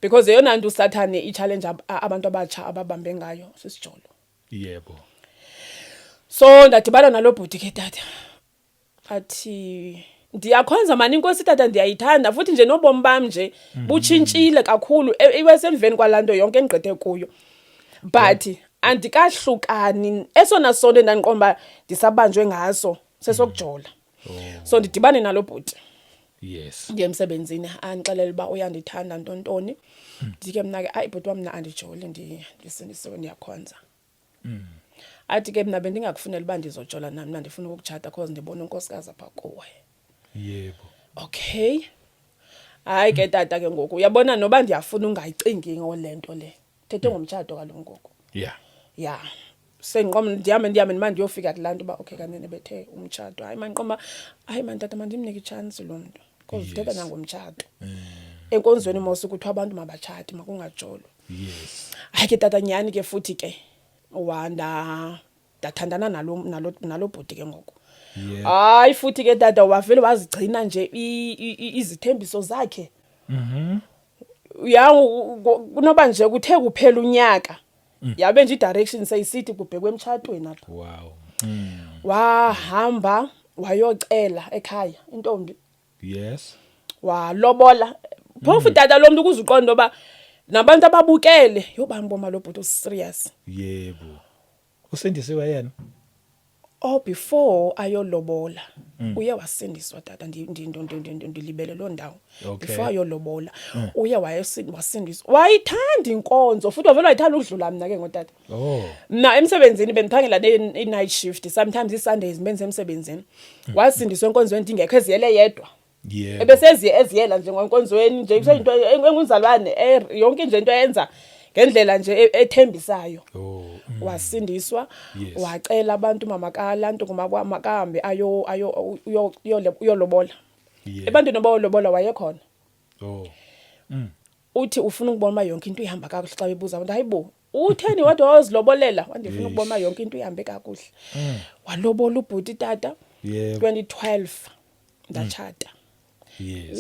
because eyona nto usathane i-challenge abantu abatsha ababambe ngayo sisijolo. So ndadibana nalo bhuti ke tata, athi ndiyakhonza mani inkosi tata, ndiyayithanda futhi nje nobomi bam nje butshintshile kakhulu iwesemveni kwalaa nto yonke endigqithe kuyo, but andikahlukani. Esona sonto endandiqonda uba ndisabanjwe ngaso sesokujola. So ndidibane nalo bhuti, ndiye emsebenzini, andixelele uba uyandithanda, ntontoni. Ndithi ke mna ke, "Hayi bhuti wam, mna andijoli, ndisindisiwe, ndiyakhonza." Athi ke, "Mna bendingakufunela uba ndizojola nam, mna ndifuna ukukutshata cause ndibona unkosikazi apha kuwe." Okay, hayi ke tata, ke ngoku uyabona noba ndiyafuna ungayicingi ngole nto le, thethe ngomtshato kaloku ngoku. Ya, sendiqoma ndihambe ndihambe ndima ndiyofika kulaa nto uba okay, kanene bethe umtshato. Hayi mani, qoma, hayi mani tata, mandimnike itshansi lo mntu because uthetha nangomtshato enkonzweni mos, kuthiwa abantu mabatshate, makungajolwa. Hayi ke tata, nyhani ke futhi ke wanda ndathandana nalo bhuti ke ngoku. Hayi futhi ke tata, wavele wazigcina nje izithembiso zakhe. Ya, kunoba nje kuthe kuphela unyaka, yabe nje i-direction seyisithi kubhekwe emtshatweni apha. Wahamba wayocela ekhaya intombi. Walobola phofu tata lo muntu, ukuze uqonde uba nabantu ababukele, yho, bamboma lo bhuti userious. Yebo, usindisiwe yena? Oh, before ayolobola uye wasindiswa tata. Ndilibele loo ndawo. Before ayolobola uye wasindiswa, wayithanda inkonzo futhi, wavele wayithanda ukudlula mna ke ngotata. Mna emsebenzini bendiphangela i-night shift, sometimes ii-Sundays bendisemsebenzini. Wasindiswa enkonzweni ndingekho, eziyele yedwa. Ebeseziye eziyela nje ngenkonzweni nje, kuseyinto engumzalwane, yonke nje into ayenza ngendlela nje ethembisayo. Wasindiswa. Wacela abantu, mama kalantu makahambe ayo ayo uyolobola. Ebantwini abayolobola wayekhona. Uthi ufuna ukubona uba yonke into ihamba kakuhle. Xa bebuza abantu, "Hayibo, utheni wadwa wazilobolela?" "Wandifuna ukubona uba yonke into ihambe kakuhle." Walobola ubhuti tata. 2012 ndatshata.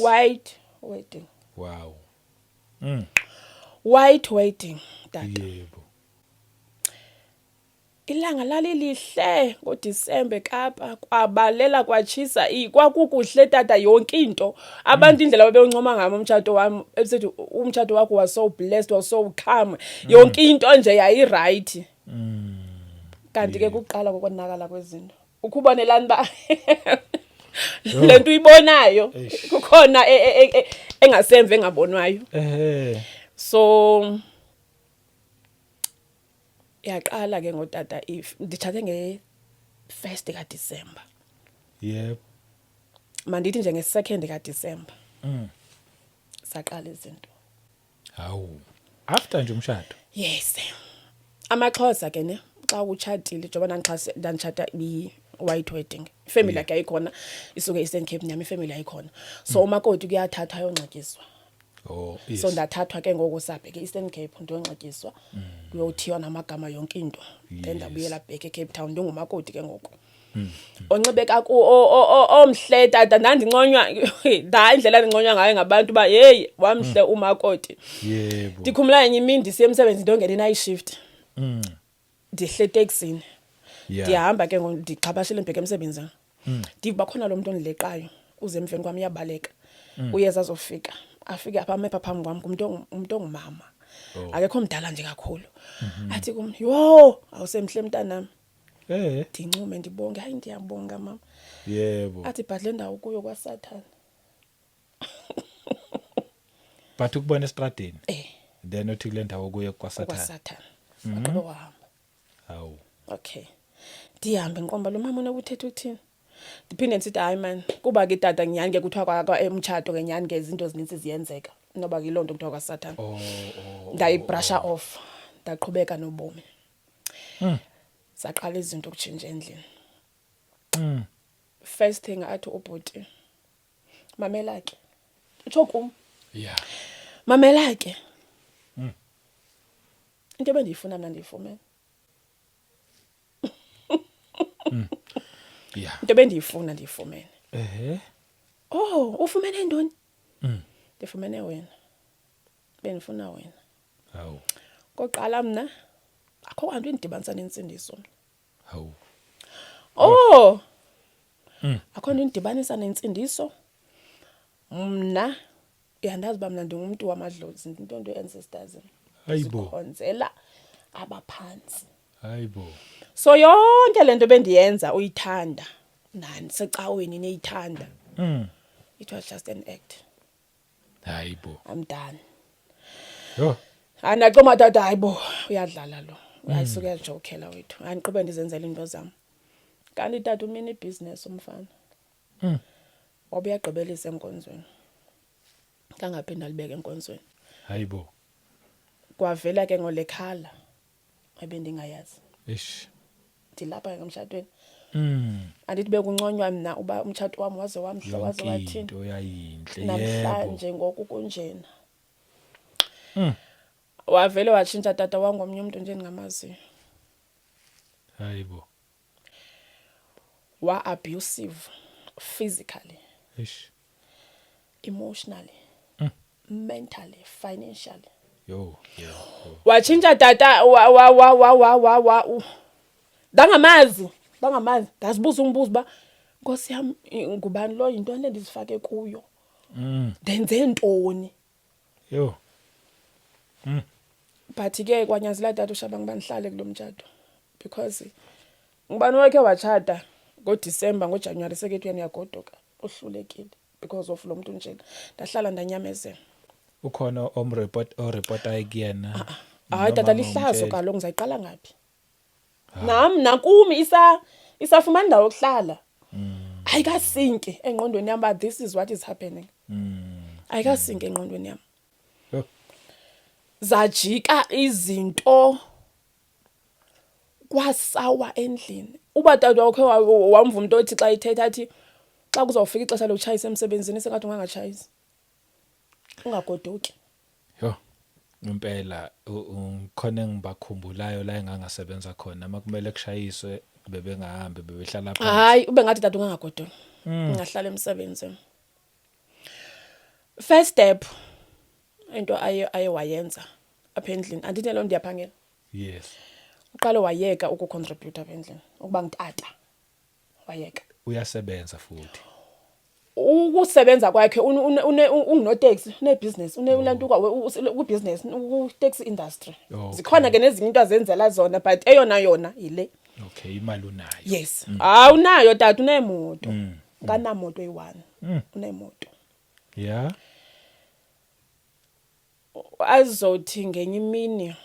White wedding. White wedding tata. Ilanga lalilihle ngoDisemba eKapa, kwabalela, kwatshisa, kwakukuhle tata yonke into. Abantu indlela babeyoncoma ngami umtshato wami, ebusethi umtshato wakho was so blessed, was so calm, yonke into nje yayi-right. Kanti ke kuqala kokonakala kwezinto, ukhubonelani uba le nto uyibonayo Eish. kukhona engasemva engabonwayo. So yaqala ke ngotata, if nditshate nge-1st kaDisemba, mandithi nje nge-2nd kaDisemba saqala izinto. Hawu, after nje umshado? Yes, amaXhosa ke ne, xa utshatile, njengoba ndanditshata i-white wedding, ifamily yakhe ayikhona, isuke Eastern Cape, nyama ifamily ayikhona, so umakoti kuyathathwa ayonxityiswa. So ndathathwa ke ngoku, sabheka e-Eastern Cape, ndiyonxityiswa, kuyothiywa namagama, yonke into. Then ndabuyela back eCape Town, ndingumakoti ke ngoku onxibe omhle tata. Ndandinconywa nda indlela endinconywa ngayo ngabantu uba heyi, wamhle umakoti. Ndikhumula enye imini ndisiya emsebenzini, ndiyongena i-night shift, ndihle eteksini, ndiyahamba ke ngoku, ndixhabashile ndibheka emsebenzini, ndiva uba khona lo mntu ondileqayo, uze emveni kwam, uyabaleka, uyeza, azofika, afike apha, ame pha phambi kwam, ngumntu umntu ongumama. Akekho mdala nje kakhulu. Athi kum, "Yho, awusemhle mntanam." Ndincume, ndibonge, "Hayi, ndiyabonga mama." Athi, "But le ndawo kuyo kwasathana." But ukubona estradini? Eh. Then uthi kule ndawo kuye kwasathana? Kwasathana. Waqhubeka wahamba. Hawu. Okay, ndihambe, ngiqomba lo mama unokuthetha ukuthini. Ndiphinde ndisithi, "Hayi man," kuba ke tata nyhani ke kuthiwa emtshato ke nyhani ke izinto ezinintsi ziyenzeka, noba ke yiloo nto kuthiwa kwasathana. Ndayibrasha off, ndaqhubeka nobomi. Zaqala izinto ukutshintsha endlini. First thing athi ubhuti, "Mamela ke," utsho kum, "Mamela ke, into ebendiyifuna mna ndiyifumene." "Into ebendiyifuna ndiyifumene." "Oh, ufumene ntoni?" "Ndifumene wena, bendifuna wena." Hawu. "Koqala mna akho kwanto indidibanisa nentsindiso mna." Hawu. "Oh, akho nto indidibanisa nentsindiso mna. Uyandazi uba mna ndingumntu wamadlozi, ndinto nto ancestors." Hayibo. Zikhonzela abaphantsi. Hayibo. "So yonke lento bendiyenza uyithanda nani secaweni neyithanda, it was just an act." Hayibo. "I'm done." Yho. Andaqoma tata, hayibo, uyadlala lo, uyasuka uyajokela wethu. Andiqhube ndizenzela into zam. Kanti tata umini ibhizinesi umfana. Wabe uyagqibelisa enkonzweni, kangaphinda alibeke enkonzweni. Hayibo. Kwavela ke ngolekhala ebendingayazi. Ish. Ndilapha ke emtshatweni. Andithi bekunconywa mna uba umtshato wam waze wamhle, waze Yonke wathini. into yayinhle, yebo. Namhlanje ngoku kunjena. Wavele watshintsha tata, wangomnye umuntu nje endingamaziyo. Hayibo. Wa abusive physically, Ish. emotionally, mentally, financially. Yo, yo. Yo. Watshintsha tata, wa wa wa wa wa wa wa ndangamazi, ndangamazi. Ndazibuza umbuzo uba, Nkosi yam, ngubani lo? Yintoni le ndizifake kuyo? Ndenze ntoni? Yo. But ke kwanyanzela tata uShabangu uba ndihlale kulo mtshato, because ngubani wakhe watshata ngoDisemba, ngoJanuwari sekethi uyena uyagoduka, uhlulekile because of lo mntu njena? Ndahlala, ndanyamezela. Ukhona omreport oreporta kuyena? Hayi tata, Noma lihlazo. ungumtsheli? Kaloku ngizayiqala ngaphi nam nakumi isafumana indawo yokuhlala, ayikasinki engqondweni yam uba this is what is happening. Ayikasinki engqondweni yam. Yho. Zajika izinto, kwasawa endlini. Uba tata wakhe wamva umntu othi xa ethetha athi xa kuzawufika ixesha lokutshayisa emsebenzini, sengathi ungangatshayisi, ungagoduki. Yho. Impela khona engibakhumbulayo la engangasebenza khona, makumele kushayiswe bebengahambi, bebehlala phansi. Hayi, ube ngathi tata ungangagoduki, ungahlala emsebenzini. First step into aye wayenza apha endlini, andithi loo ndiyaphangela, uqale wayeka ukucontribute apha endlini, ukuba ngutata wayeka. Uyasebenza futhi? Ukusebenza kwakhe ungunoteksi, unebhizinesi, unelantuka kwibhizinesi, ku-taxi industry. Zikhona ke nezinye into azenzela zona, but eyona yona yile. Okay, imali unayo. Yes, hayi, unayo tata, unemoto, kanamoto eyi-one, unemoto. Azothi ngenye imini,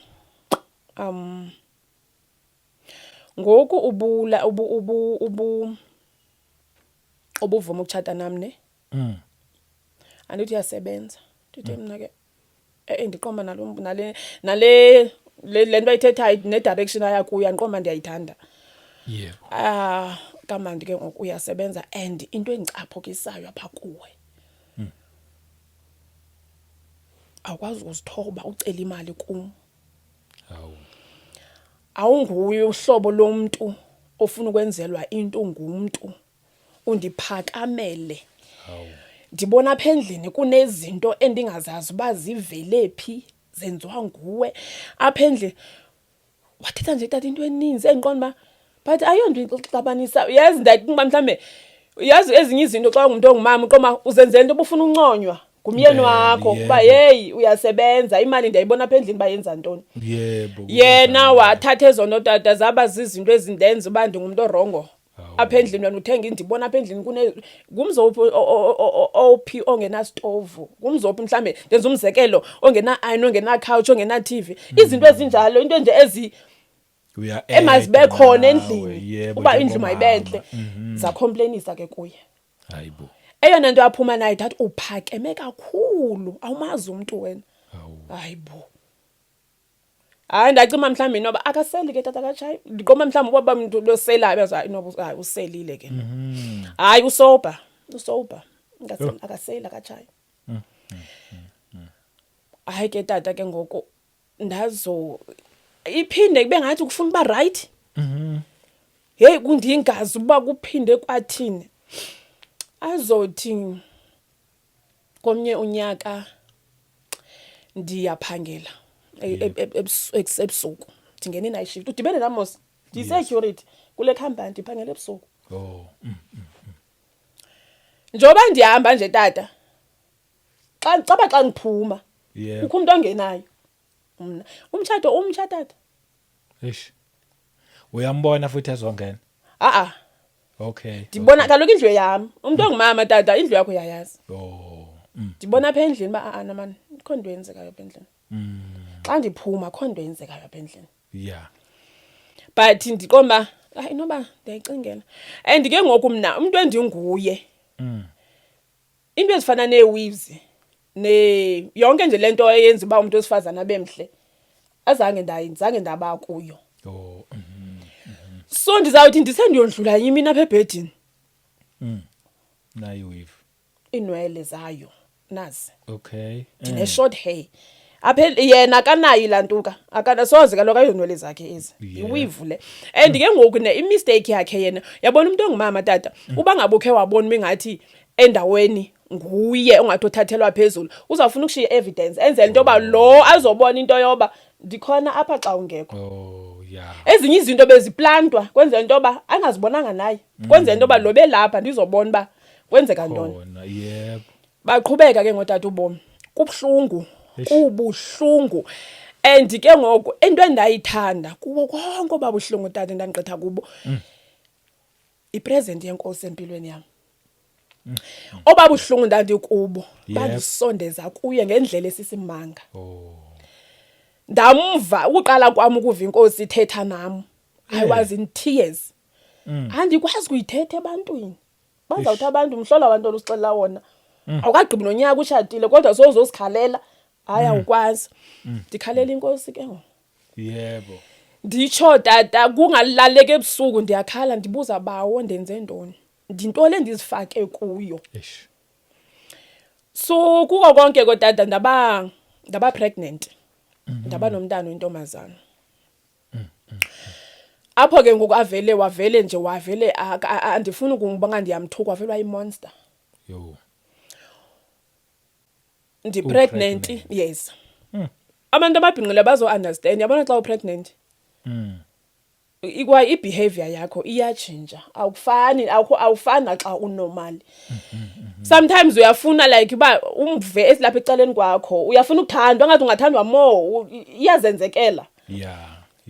ngoku ubula ubu ubu ubu ubuvuma ukutshata nami ne, andithi uyasebenza? Ndithi mna ke ndiqomba nalo nale le nto ayithethayo ne-direction aya kuyo, andiqomba ndiyayithanda. Ah, kamandi ke ngoku uyasebenza, and into engicaphukisayo apha kuwe, awukwazi ukuzithoba ucela imali kum. Hawu. Awunguye uhlobo lomuntu ofuna ukwenzelwa into ngumntu, undiphakamele. Hawu. Ndibona apha endlini kunezinto endingazazi uba zivele phi, zenziwa nguwe apha endlini. Wathetha nje tata into eninzi endiqonda uba but ayonto ixabanisa. Yazi, ndacinga uba mhlawumbe, yazi, ezinye izinto xa ungumntu ongumama uqoma uzenzela into obufuna unconywa ngumyeni Impela, wakho uba yeyi, uyasebenza, imali ndiyayibona apha endlini uba yenza ntoni. Yena wathatha ezo nto tata, zaba zizinto ezindenza uba ndingumntu o-wrong Hawu. apha endlini. Wena uthenga, ndibona apha endlini kune ngumzi ophi ophi ongenasitovu, ngumzi ophi, mhlawumbe ndenza umzekelo, ongena-iron, ongena-couch, ongena-TV, izinto ezinjalo, into nje ezi Uya emazibe khona endlini yebo uba indlu njengomama. mayibentle. Zacomplainisa ke kuye. Hayibo. Eyona nto aphuma nayo that uphakeme kakhulu, awumazi umntu wena. Hawu. Hayibo. Hayi, ndacima mhlawumbi inoba akaseli ke tata, katshayi. Ndiqoma mhlawumbi uba mntu loselayo, yazi, hayi, inoba hayi uselile ke. Hayi, usober, usober. Akaseli, akaseli, akatshayi. Hayi ke tata, ke ngoku ndazo iphinde kube ngathi kufuna uba right. Hey, kundingazi uba kuphinde kwathini. Azothi komnye unyaka ndiyaphangela ebusuku, ndingena i-night shift, udibene nam mos, ndiyi-security kule company, ndiphangela ebusuku. Njengoba ndihamba nje tata, xa caba xa ndiphuma, kukho umuntu ongenayo. Mna umtshato umtsha tata. Eish. Uyambona futhi ezongena? A-a. Ndibona kaloku indlu yam, umuntu ongumama tata, indlu yakho uyayazi. Ndibona apha endlini uba a-a namani, akho nto yenzekayo apha endlini. Xa ndiphuma akho nto yenzekayo apha endlini. But ndiqonda uba hayi, inoba ndiyayicingela. And ke ngoku mna umntu endinguye, into ezifana nee-weaves ne yonke nje le nto eyenza uba umntu wesifazane abe mhle, azange zange ndaba kuyo. So ndizawuthi ndisendiyondlula imini apha ebhedini, Nayi weave. Iinwele zayo nazi. Ndine-short hair apha, yena akanayo ilantuka, akana soze kaloku, ayonwele zakhe ezi. Yi-weave le. And ke ngoku ne imistake yakhe yena, yabona umuntu ongumama tata, uba ngabe ukhe wabona uba ingathi endaweni nguye ongathi othathelwa phezulu, uzawufuna ukushiya evidence, enzele into yoba lo azobona into yoba ndikhona apha xa ungekho. Ezinye izinto beziplantwa kwenzela into yoba angazibonanga naye, kwenzela into yoba lo belapha ndizobona uba kwenzeka ntoni. Khona, yebo. Baqhubeka ke ngotata ubomi, kubuhlungu. Eish. Kubuhlungu. And ke ngoku into endayithanda kuwo konke obabuhlungu tata endandigqitha kubo, ipresence yeNkosi empilweni yam. Obabuhlungu ndandikubo, bandisondeza kuye ngendlela esisimanga. Ndamva ukuqala kwam ukuva iNkosi ithetha nam, I was in tears. Andikwazi kuyithetha ebantwini, bazawuthi abantu, "Mhlola wantoni usixelela wona? Awukagqibi nonyaka utshatile kodwa sowuzosikhalela." Hayi, awukwazi. Ndikhalela iNkosi ke ngoku. Nditsho tata, kungalaleki ebusuku, ndiyakhala, ndibuza, "Bawo, ndenze ntoni? Ndintoni endizifake kuyo?" So kuko konke ke tata, ndaba pregnant, ndaba nomntana oyintombazana. Apho ke ngoku avele wavele nje wavele andifuni ukuba ndiyamthuka, wavele wayi-monster. Yo. Ndi-pregnant. U-pregnant. Yes, abantu ababhinqile bazo-understand. Yabona xa upregnant, ikwa i-behavior yakho iyatshintsha, awufani, awukho, awufani naxa unormal. Sometimes uyafuna like uba umve esilapha ecaleni kwakho, uyafuna ukuthandwa, ngathi ungathandwa more, iyazenzekela.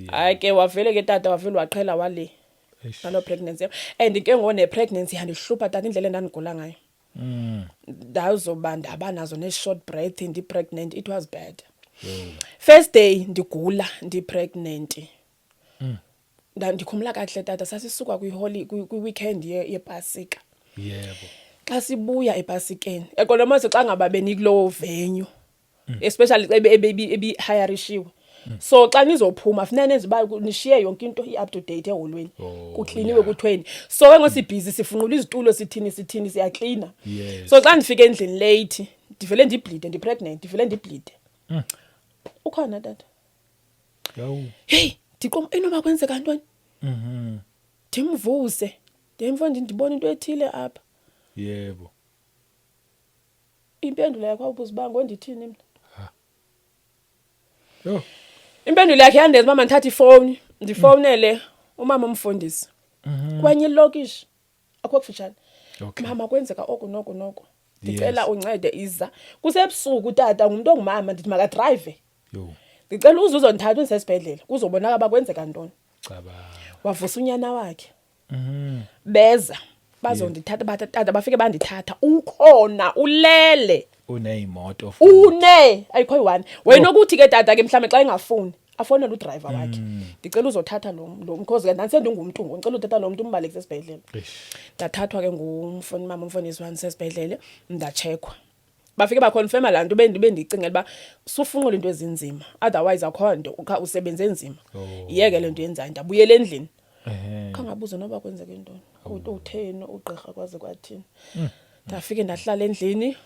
Hayi ke, wavele ke tata, wavele waqhela wale naloo pregnancy yam. And ke ngoku ne-pregnancy yandihlupha tata, indlela endandigula ngayo. Ndazoba ndaba nazo nee-short breath ndi-pregnant, it was bad. First day ndigula ndi-pregnant, ndikhumbula kakuhle tata, sasisuka kwi-weekend yepasika. Xa sibuya epasikeni, yaqonda mase xa ngaba benikuloo venue, especially xa ebihayarishiwe, so xa nizophuma funeka nenze uba nishiye yonke into i-up to date eholweni, kukliniwe, kuthweni. So ke ngoku sibhizi sifunqula izitulo, sithini sithini, siyaklina. So xa ndifika endlini late, ndivele ndibleede, ndi-pregnant, ndivele ndibleede. Ukhona tata. Yo. Heyi, ndiqom inoba kwenzeka ntoni? Ndimvuse, ndimfo, ndibona into ethile apha. Impendulo yakho, awubuza uba ngondithini mna. Yo. Impendulo yakhe yandenza uba mandithathe ifowuni, ndifowunele umama umfundisi kwenye ilokishi, akho kufutshane. "Mama, kwenzeka oku noku noku, ndicela uncede, iza." Kusebusuku tata, ngumntu ongumama, ndithi makadrayive. Yo. "Ndicela uze uzondithatha undise esibhedlele, kuzobonakala uba kwenzeka ntoni." Cabanga. Wavusa unyana wakhe, beza bazondithatha, bathi tata, bafike bandithatha, ukhona ulele. Uneyimoto. Une ayikho yi-one wena ukuthi ke tata ke mhlawumbe xa engafuni afowunele udrayiva wakhe, "Ndicela uzothatha lo because ke ndandisendingumntu ngoku, ndicela uthatha lo mntu umbalekise esibhedlele." Eish. Ndathathwa ke ngumfuni, mama umfundisi wam, sesibhedlele, ndatshekhwa. Bafike baconfirma laa nto bendiyicingela uba sufunqula into ezinzima, otherwise akho nto, usebenze nzima. Yiyeke le nto yenzayo. Ndabuyela endlini. Khangabuze noba kwenzeke ntoni, utheni ugqirha, kwaze kwathini. Ndafike ndahlala endlini.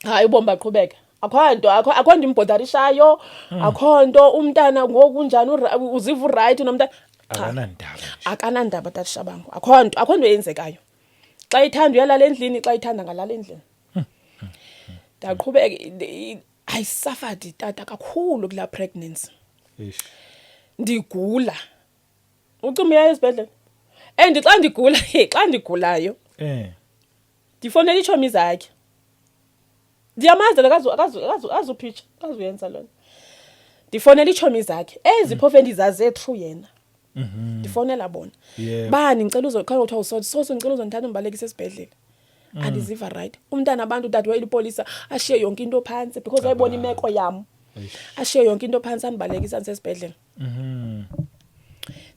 Hayi, ubomi baqhubeka, akho nto, akho nto imbhodarishayo, akho nto. Umntana ngoku unjani? Uziva uright nomntana? Cha. Akanandaba nje. Akanandaba, tata Shabangu. Akho nto, akho nto eyenzekayo. Xa ithanda uyalala endlini, xa ithanda ngalala endlini. Ndaqhubeka. I suffered, tata, kakhulu kulaa pregnancy. Eish. Ndigula, ucima uyaya esibhedlele, and xa ndigula, xa ndigulayo, ndifowunela iitshomi zakhe. Ndiyamazi, akazuphitsha, akazuyenza loo nto. Ndifowunela iitshomi zakhe ezi phofu endizaze through yena. Ndifowunela bona. Bani, ndicela uzokhona, kuthiwa usoso soso, ndicela uzondithatha undibalekise esibhedlele, andiziva right. Umntana abantu, utata wayelipolisa, ashiye yonke into phantsi because wayebona imeko yam. Eish. Ashiye yonke into phantsi, andibalekise andisesibhedlele.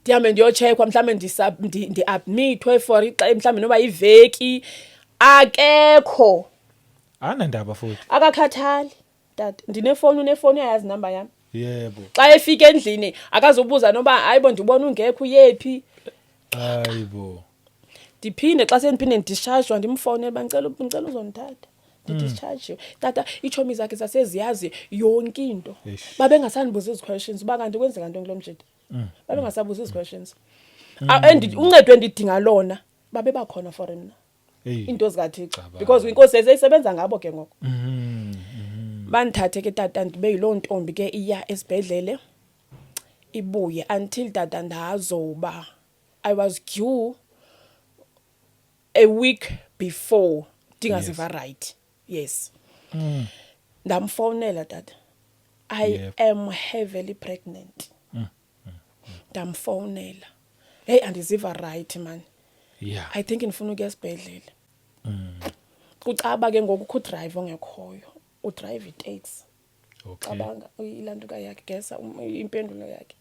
Ndihambe ndiyotshekwa, mhlawumbe ndiadmithwe for mhlawumbe noba yiveki. Akekho. Anandaba futhi. Akakhathali, tata. Ndinefowuni, unefowuni, uyayazi inamba yam. Yebo. Xa efika endlini akazubuza noba, hayibo, ndibona ungekho, uyephi? Hayibo. Ndiphinde xa sendiphinde ndidischargewa, ndimfowunele uba ndicela uzondithatha, ndidischargiwe. Tata, iitshomi zakhe zaseziyazi yonke into. Eish. Babengasandibuza ezi questions uba kanti kwenzeka ntoni kulo mjita. Babengasabuza ezi questions. Ah, and uncedo endidinga lona, babe bakhona for mna. Hey. Iinto zikaThixo. Cabanga. Because inkosi seyisebenza ngabo ke ngoku. Bandithathe ke, tata, ndibe yiloo ntombi ke iya esibhedlele ibuye until, tata, ndazoba, I was due a week before, ndingaziva right. Yes, ndamfowunela, tata, I am heavily pregnant. Ndamfowunela, hey, andiziva right man. I think ndifuna ukuya esibhedlele. Kucaba ke ngoku kukho udriver ongekhoyo, udrive iteksi. Cabanga ilantuka yakhe, gesa impendulo yakhe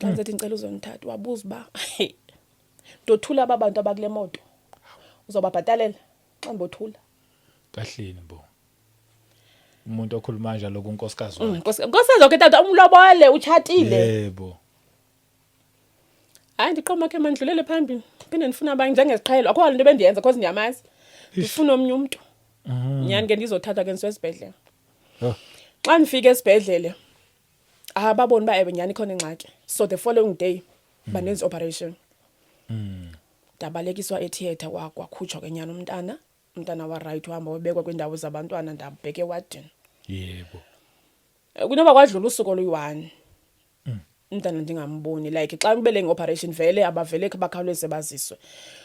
xa ndisethi ndicela uzondithatha. Wabuza uba ndothula aba bantu abakule moto, uzawubabhatalela xa ndibothula? Kahleni bo. Umuntu okhuluma njalo kunkosikazi wakhe. Nkosikazi wakhe, tata, umlobole, utshatile. Yebo. Hayi, ndiqoma khe mandidlulele phambili, phinde ndifuna abanye njengesiqhelo. Akho nto bendiyenza cause ndiyamazi. Ndifuna omnye umntu nyhani ke, ndizothatha ke ndisiwe esibhedlele. Oh. Xa ndifika esibhedlele, ah, babona uba ewe, nyhani ikhona ingxaki. So the following day bandenza i-operation. Ndabalekiswa etheatre, kwakhutshwa ke nyhani umntana. Umntana waright, uhamba wabekwa kwiindawo zabantwana, ndabheka ewadini. Kunoba kwadlula usuku oluyi-1 umntana ndingamboni. Like xa kubele nge-operation vele abavele bakhawuleze baziswe.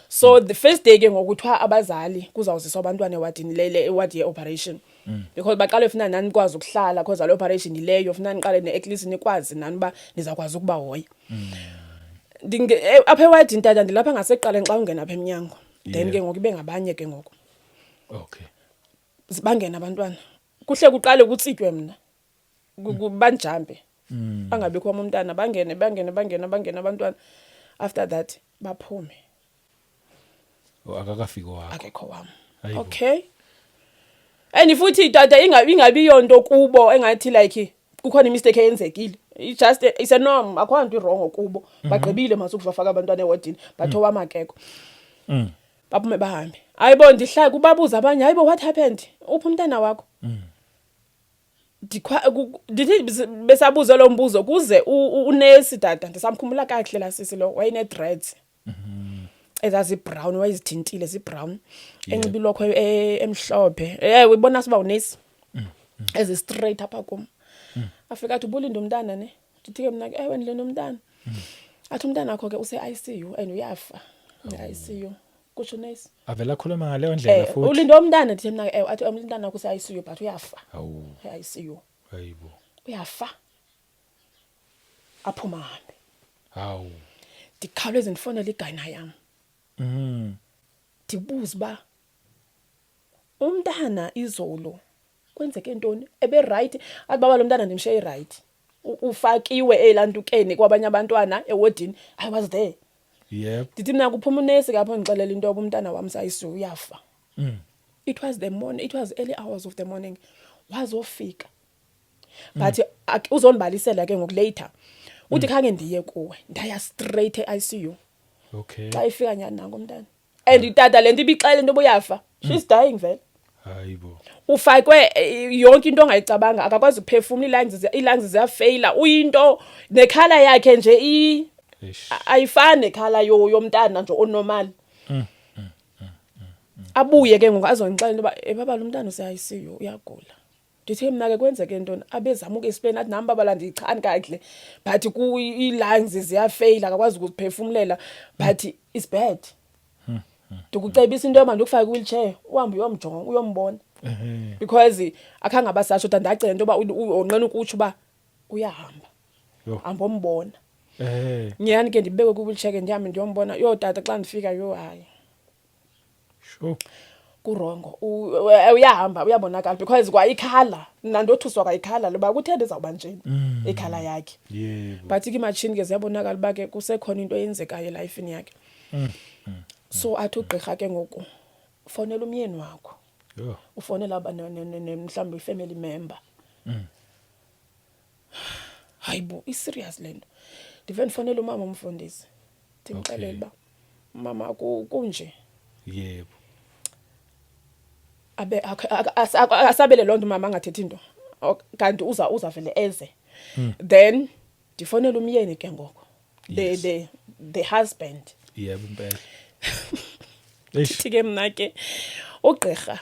So the first day ke ngoku kuthiwa abazali kuzawuziswa abantwana ewadini, lele iwadi ye-operation, because baqale funa nani nikwazi ukuhlala, cause le operation yileyo funa niqale at least nikwazi nani uba nizawukwazi ukubahoya. Apha ewadini, tata, ndilapha ngasekuqaleni xa ungena apha emnyango. Then ke ngoku ibe ngabanye ke ngoku. Bangena abantwana, kuhle kuqale kutsitywe mna, banjampe, bangabikho wam umntana. Bangene, bangene, bangene, bangene abantwana. After that baphume. Oh, akakafiki wakho. Akekho wam. Hayibo. Okay, and futhi, tata, ingabi yonto kubo engathi like kukhona imistake eyenzekile. It's just it's a norm, akho nto iwrong kubo. Bagqibile mase ukuvafaka abantwana ewodini, but owam akekho. Baphume bahambe. Hayibo, ndihlala kubabuza abanye, hayibo, what happened, uphi umntana wakho? Ndithi besabuza lo mbuzo kuze unesi, tata, ndisamkhumbula kakuhle laa sisi lo wayene-dreads ezazibrown, wayezithintile zibrown, enxiba ilokhwe emhlophe. Ewe, ubona suba unesi ezi-straight apha kum. Afika athi, ubulinde umntana ne? Ndithi ke mna ke, ewe, ndilinde umntana. Athi, umntana wakho ke use-ICU and uyafa ne-ICU, kutsho unesi. Avela akhuluma ngaleyo ndlela futhi. Ulinde umntana? Ndithi mna ke, ewe. Athi, umntana wakho use-ICU but uyafa. Hawu. E-ICU. Hayibo. Uyafa. Aphuma ahambe. Hawu. Ndikhawuleze ndifowunele igynae yam. Ndibuze uba umntana izolo kwenzeke ntoni, ebe right? Athi, baba, lo mntana ndimshiye right, ufakiwe elantukeni kwabanye abantwana ewodini, I was there. Ndithi mna kuphuma unesi ke apho, ndixelela into yoba umntana wam sayisiwe, uyafa. It was the morning, it was early hours of the morning wazofika, but uzonibalisela ke ngoku later. Uthi khange ndiye kuwe, ndaya straight e-ICU. Xa ifika nyani nango umntana, and tata, le nto ibixele into yoba uyafa, she's dying vele. Hayibo. Ufakwe yonke into ongayicabanga, akakwazi ukuphefumla, ii-lungs ziyafeyila, uyinto ne-colour yakhe nje ayifani ne-colour yomntana nje o-normal. Abuye ke ngoku azondixelela into yoba, "Ebaba, lo mntana use-ICU, uyagula." Ndithi mna ke, "Kwenzeke ntoni?" Abezama uku-explain, athi, "Nam baba ndiyichani kakuhle, but ii-lungs ziyafeyila, akakwazi ukuziphefumlela, but it's bad. Ndikucebisa into yoba ndikufake kwi-wheelchair, uhambe uyomjonga, uyombona." Because akhange abasatsho, kodwa ndacela into yoba wonqena ukutsho uba uyahamba. Hambombona. Nyhani ke ndibekwe kwi-wheelchair ke, ndihambe ndiyombona. Yho tata, xa ndifika, yho hayi. Ku-wrong. Uyahamba, uyabonakala, because kwa i-colour, mna ndothuswa kwa i-colour loba kutheni izawuba njeni i-colour yakhe. But ke imatshini ke ziyabonakala uba ke kusekhona into eyenzekayo elifini yakhe. So athi ugqirha ke ngoku, "Fowunela umyeni wakho." Ufowunela mhlawumbi i-family member. Hayibo, i-serious le nto. Ndive ndifowunela umama umfundisi, ndimxelele uba, "Mama, kunje." Abe asabele loo nto umama, angathethi nto. Kanti uza vele eze. Then ndifowunela umyeni ke ngoku, the the husband. Yebo impela. Eish. Ndithi ke mna ke, "Ugqirha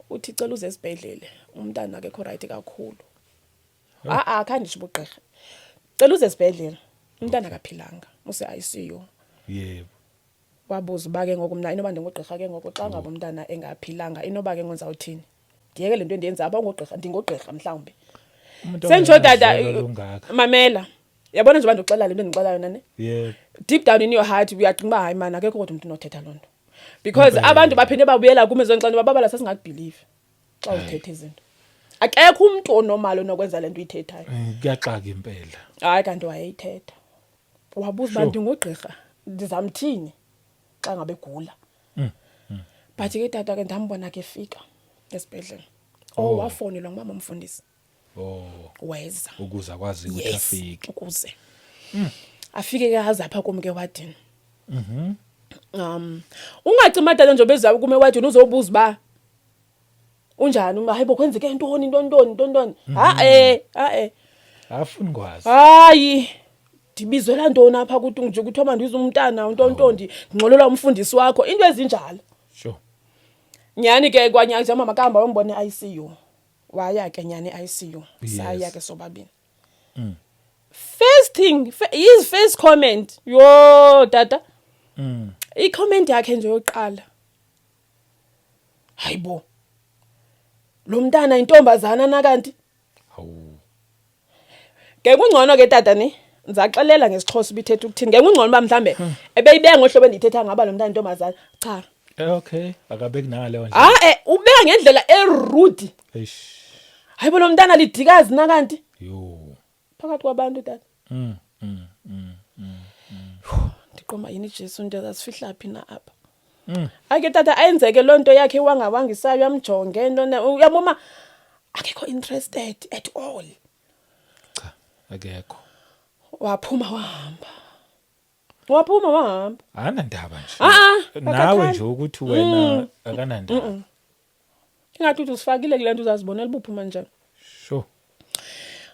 uthi cela uze esibhedlele, umntana akekho right kakhulu." A-a, khange nditsho uba ugqirha cela uze esibhedlele, umntana akaphilanga, use-ICU. Wabuza uba ke ngoku mna inoba ndingugqirha ke ngoku, xa ngaba umntana engaphilanga, inoba ke ngoku ndizawuthini, ndiyeke le nto endiyenzayo apha, ungugqirha, ndingugqirha mhlawumbi? Umuntu Sentsho tata. ongenazwelo olungaka. Mamela, yabona njengoba ndikuxelela le nto endixelayo nane, deep down in your heart uyacinga uba hayi mani, akekho kodwa umntu unothetha loo nto, because abantu baphinde babuyela kum ezonixela uba babala sasingakubhilivi xa uthetha izinto, akekho umntu o-normal onokwenza le nto uyithethayo. Kuyaxaka impela. Hayi, kanti wayeyithetha. Wabuza uba ndingugqirha, ndizamthini xa ngabe egula. But ke tata ke ndambona ke efika esibhedlele. Oh, wafowunelwa ngumama umfundisi. Weza. Ukuze akwazi ukuthi afike. Ukuze afike ke, aze apha kum ke ewadini. Ungacima tata, njengoba eza kum ewadini uzobuza uba unjani, hayibo, kwenzeke ntoni, ntoni ntoni ntoni ntoni. Ha eh, ha eh. Afuni kwazi. Hayi, ndibizwela ntoni apha kuthi nje kuthiwa mandize umntana untontonto, ndingxolelwa umfundisi wakho, into ezinjalo. Nyhani ke kwanyaka mama kahamba yombona e-ICU. Waya ke nyhani e-ICU. Saya ke sobabini. First thing, his first comment, yo tata. I-comment yakhe nje yokuqala, "Hayibo, lo mntana intombazana na kanti?" Hawu. Ke kungcono ke tata ni ndizaxelela ngesiXhosa ubithetha ukuthini. Ke kungcono uba mhlambe ebeyibeka ngohlobo endiyithetha ngaba lo mntana intombazana. Cha. Okay, akabeki nangaleyo ndlela. Ha eh, ubeka ngendlela e-rude. Eish. "Hayibo, lo mntana lidikazi na kanti?" Yo. Phakathi kwabantu tata. Ndiqoma yini Jesu, into zasifihla phi na apha? Ake tata ayenzeke loo nto yakhe wangawangisayo, amjonge into uyabona akekho interested at all. Cha, akekho. Waphuma wahamba. Waphuma wahamba. Akanandaba nje. Ah, ah, Nawe akakhathali. nje ukuthi wena akanandaba. Ingathi uthi usifakile kule nto, uzazibonela uba uphuma njani.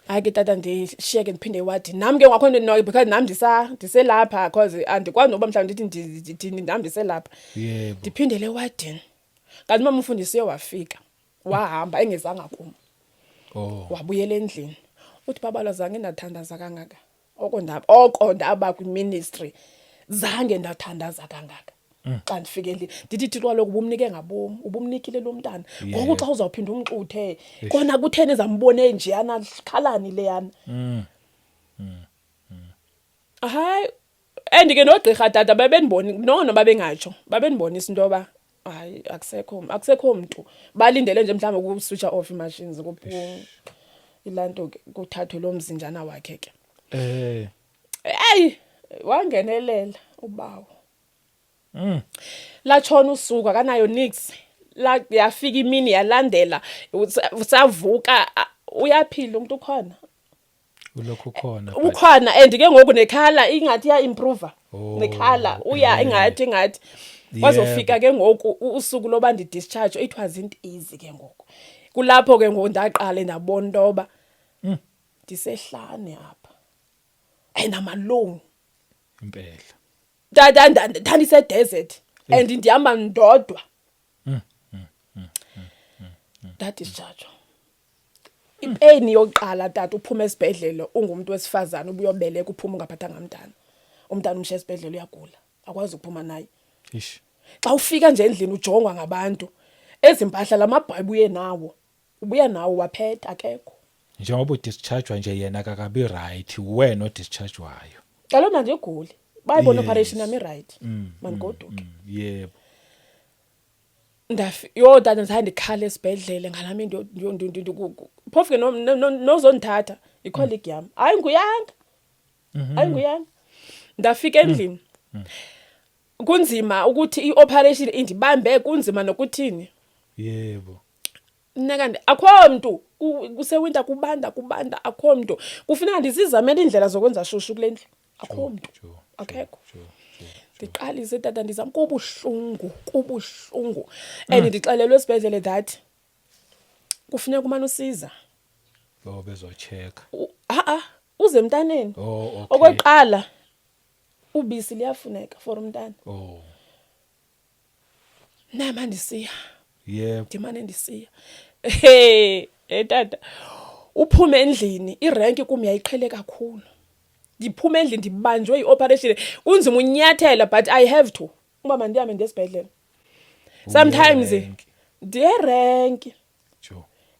Hayi ke tata, ndishiyeke ndiphinde ewadini nam ke ngakho no, because nam ndiselapha, cause andikwazi noba mhlawumbi ndithi ndithini, nam ndiselapha. Ndiphindele ewadini, kanti umama umfundisi uye wafika wahamba engezanga kum. Wabuyela endlini. Uthi, "Babala, zange ndathandaza kangaka oko ndaba kwi-ministry, zange ndathandaza kangaka. Xa ndifika endlini ndithi, Thixo, kaloku ubumnike ngabom, ubumnikile lo mntana, ngoku xa uzawuphinda umxuthe kona kutheni ezambone njeyana, khalani leyana?" Hayi, and ke nogqirha tata babendiboni nono, babengatsho, babendibonisa into yoba hayi, akusekho mntu, balindele nje mhlawumbi uku-switcha off ii-machines, ilaa nto ke, kuthathwe loo mzinjana wakhe ke. Eyi, wangenelela ubawo. Latshona usuku, akanayo nix. La yafika imini yalandela, savuka, uyaphila umuntu, ukhona. Ulokhu khona. Ukhona, and ke ngoku nekhala ingathi iya improve. Nekhala uya ingathi kwazofika ke ngoku usuku loba ndi-discharge. It wasn't easy ke ngoku. Kulapho ke ngoku ndaqale ndabona into yoba ndisehlane apha and I'm alone. Tata, ndandise-desert and ndihamba ndodwa. Ndadischarge. Ipain yokuqala, tata, uphuma esibhedlele ungumuntu wesifazane, ubuyobeleka, uphuma ungaphathanga mntana. Umntana umshiya esibhedlele, uyagula, akwazi ukuphuma naye. Ish. Xa ufika nje endlini ujongwa ngabantu. Ezi mpahla, lamabhayi ubuye nawo, ubuya nawo, waphetha akekho. Njengoba udischargewa nje, yena akakabi right, wena odischargewayo. Kaloku mandiguli, bayibona operation yami i-right, mandigoduke. Yho tata, ndizange ndikhala esibhedlele ngalaa mini. Phofu ke nozondithatha yicolleague yam, hayi nguyanga, hayi nguyanga. Ndafika endlini, kunzima ukuthi i-operation indibambe, kunzima nokuthini. Neka akho mntu, kusewinter, kubanda, kubanda, akho mntu. Kufuneka ndizizamele iindlela zokwenza shushu kule ndlu, akho mntu, akekho. Ndiqalise, tata, ndizama, kubuhlungu, kubuhlungu, and ndixelelwe esibhedlele that kufuneka umane usiza. Oh, bezocheck. Ha-a, uze emntaneni. Oh, okay. Okokuqala, ubisi liyafuneka for umntana. Nama ndisiya, ndimane ndisiya. He hey tata, uphume endlini, irenki kum yayiqhele kakhulu. Ndiphume endlini ndibanjwe yi-operation, kunzima unyathela, but I have to uba mandihambe ndiye esibhedlele. Sometimes Uye ndiye erenki.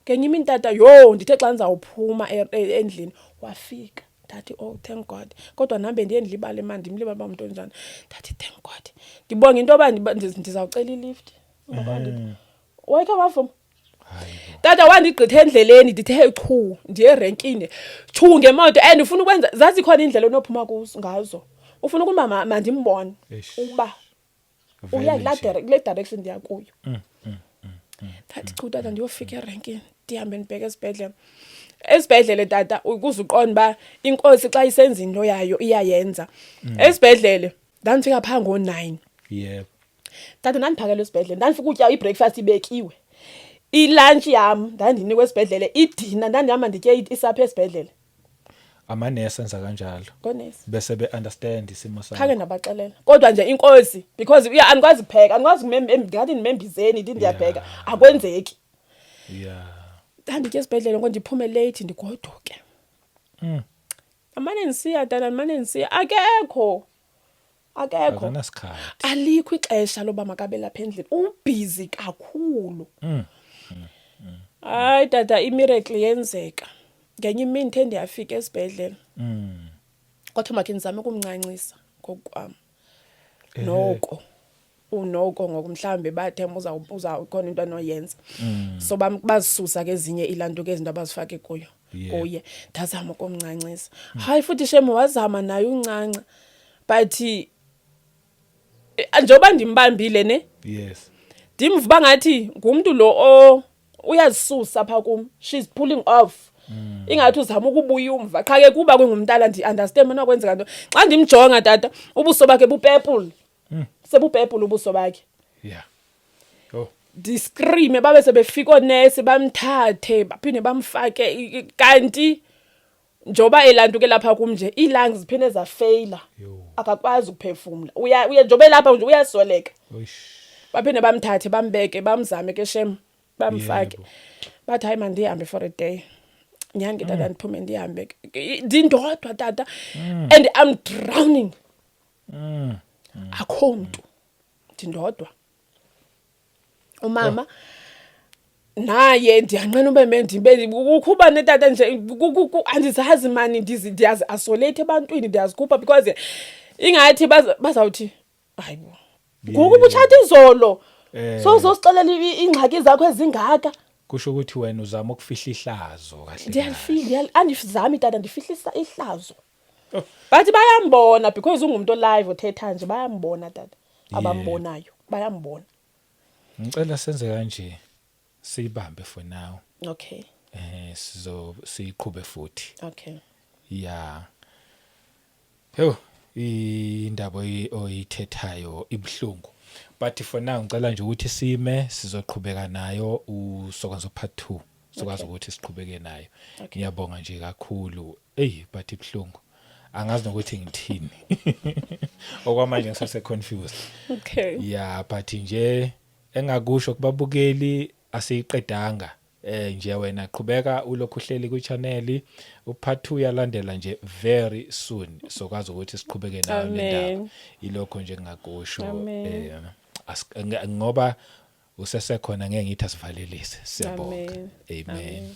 Ngenye imini, tata, yho, ndithe xa ndizawuphuma endlini, wafika. Ndathi, "Oh, thank God." Kodwa nam bendiye ndilibale mani, ndimlibale uba ngumntu onjani. Ndathi, "Thank God." Ndibonga into yoba ndizawucela ilift. Wayekhe wavuma. Hayibo. Tata, wandigqitha endleleni, ndithe chu ndiye erenkini, chu ngemoto, and ufuna ukwenza, zazikhona iindlela onophuma kuzo ngazo. Ufuna ukuba mandimbone Eish. uba Vele uya kulaa nje. kule direction ndiya kuyo. Ndathi chu, tata, ndiyofika erenkini, ndihambe ndibheke esibhedlele. Esibhedlele, tata, ukuze uqonde uba inkosi xa isenza into yayo iyayenza. Esibhedlele ndandifika phaa ngo-9. Tata, ndandiphakelwe esibhedlele, ndandifika utya ibreakfast ibekiwe. Ilunch yam ndandinikwa esibhedlele, idina ndandihamba nditye isapha esibhedlele. Amanesi enza kanjalo. Ngoonesi. Bese be-understand isimo sakho. Khange ndabaxelela, kodwa nje inkosi, because uya andikwazi kupheka, andikwazi ndingathi ndimembizeni, ndithi ndiyapheka, akwenzeki. Ndanditya esibhedlele ngo ndiphume late, ndigoduke. Amane ndisiya, tata, ndimane ndisiya, akekho, akekho. Akanasikhathi. Alikho ixesha loba makabe lapha endlini, ubhizi kakhulu. Hayi tata, imiracle yenzeka ngenye imini. The ndiyafika esibhedlele, kwathiwa makhe ndizame ukumncancisa ngokukwam. Noko unoko ngoku mhlawumbe bathemba uza khona into anoyenza, so bazisusa ke ezinye ilanto ke, izinto abazifake kuyo. Kuye ndazama ukumncancisa. Hayi futhi shem, wazama naye uncanca, but njengoba ndimbambile ne, ndimva uba ngathi ngumntu lo o uyazisusa phaa kum, she's pulling off, ingathi uzama ukubuya umva. Qha ke kuba kungumntana, ndi-understand bona kwenzeka nto. Xa ndimjonga, tata, ubuso bakhe bupurple, sebupurple ubuso bakhe. Oh. Ndiscreame, babe sebefika oonesi, bamthathe, baphinde bamfake kanti njengoba elantuke lapha kum nje, ii-lungs ziphinde zafeyila. Yo. Akakwazi ukuphefumla, uya njengoba elapha nje uyasweleka. Oish. Baphinde bamthathe, bambeke, bamzame ke shem, bamfake. Bathi hayi, mandihambe for a day. Nyhani ke tata, ndiphume ndihambe ke. Ndindodwa, tata, and I'm drowning. Akho mntu, ndindodwa. Umama naye ndiyanqena ube ndibe ukhuba netata nje, andizazi mani, ndiyazi-isolate ebantwini, ndiyazikhupha because ingathi bazawuthi hayi bo, ngoku ubutshata izolo, so uzosixelela iingxaki zakho ezingaka. Kusho ukuthi wena uzama ukufihla ihlazo kahle kahle. Ndiyalifihla, andizami tata, ndifihlisa ihlazo. But bayambona because ungumntu olive othetha nje, bayambona tata, abambonayo bayambona. Ngicela senze kanje, siyibambe for now. Okay. Sizo siqhube futhi. Okay. Yeah. Hew, indaba oyithethayo ibhlungu. But for now ngicela nje ukuthi sime, sizoqhubeka nayo usokwenza part 2. Sokwazi ukuthi siqhubeke nayo. Okay. Ngiyabonga nje kakhulu. Ey, but ibhlungu. Angazi nokuthi ngithini. Okwamanje ngisase confused. Okay. Yeah, but nje engakusho kubabukeli, asiyiqedanga. Nje wena qhubeka ulokhu uhleli ku channel, upart 2 yalandela nje very soon, sokwazi ukuthi siqhubeke nayo le ndaba. Amen. Ilokho nje engakusho. Amen. Ngoba usesekhona ngeke ngithi asivalelise. Siyabonga. Amen. Amen. Amen.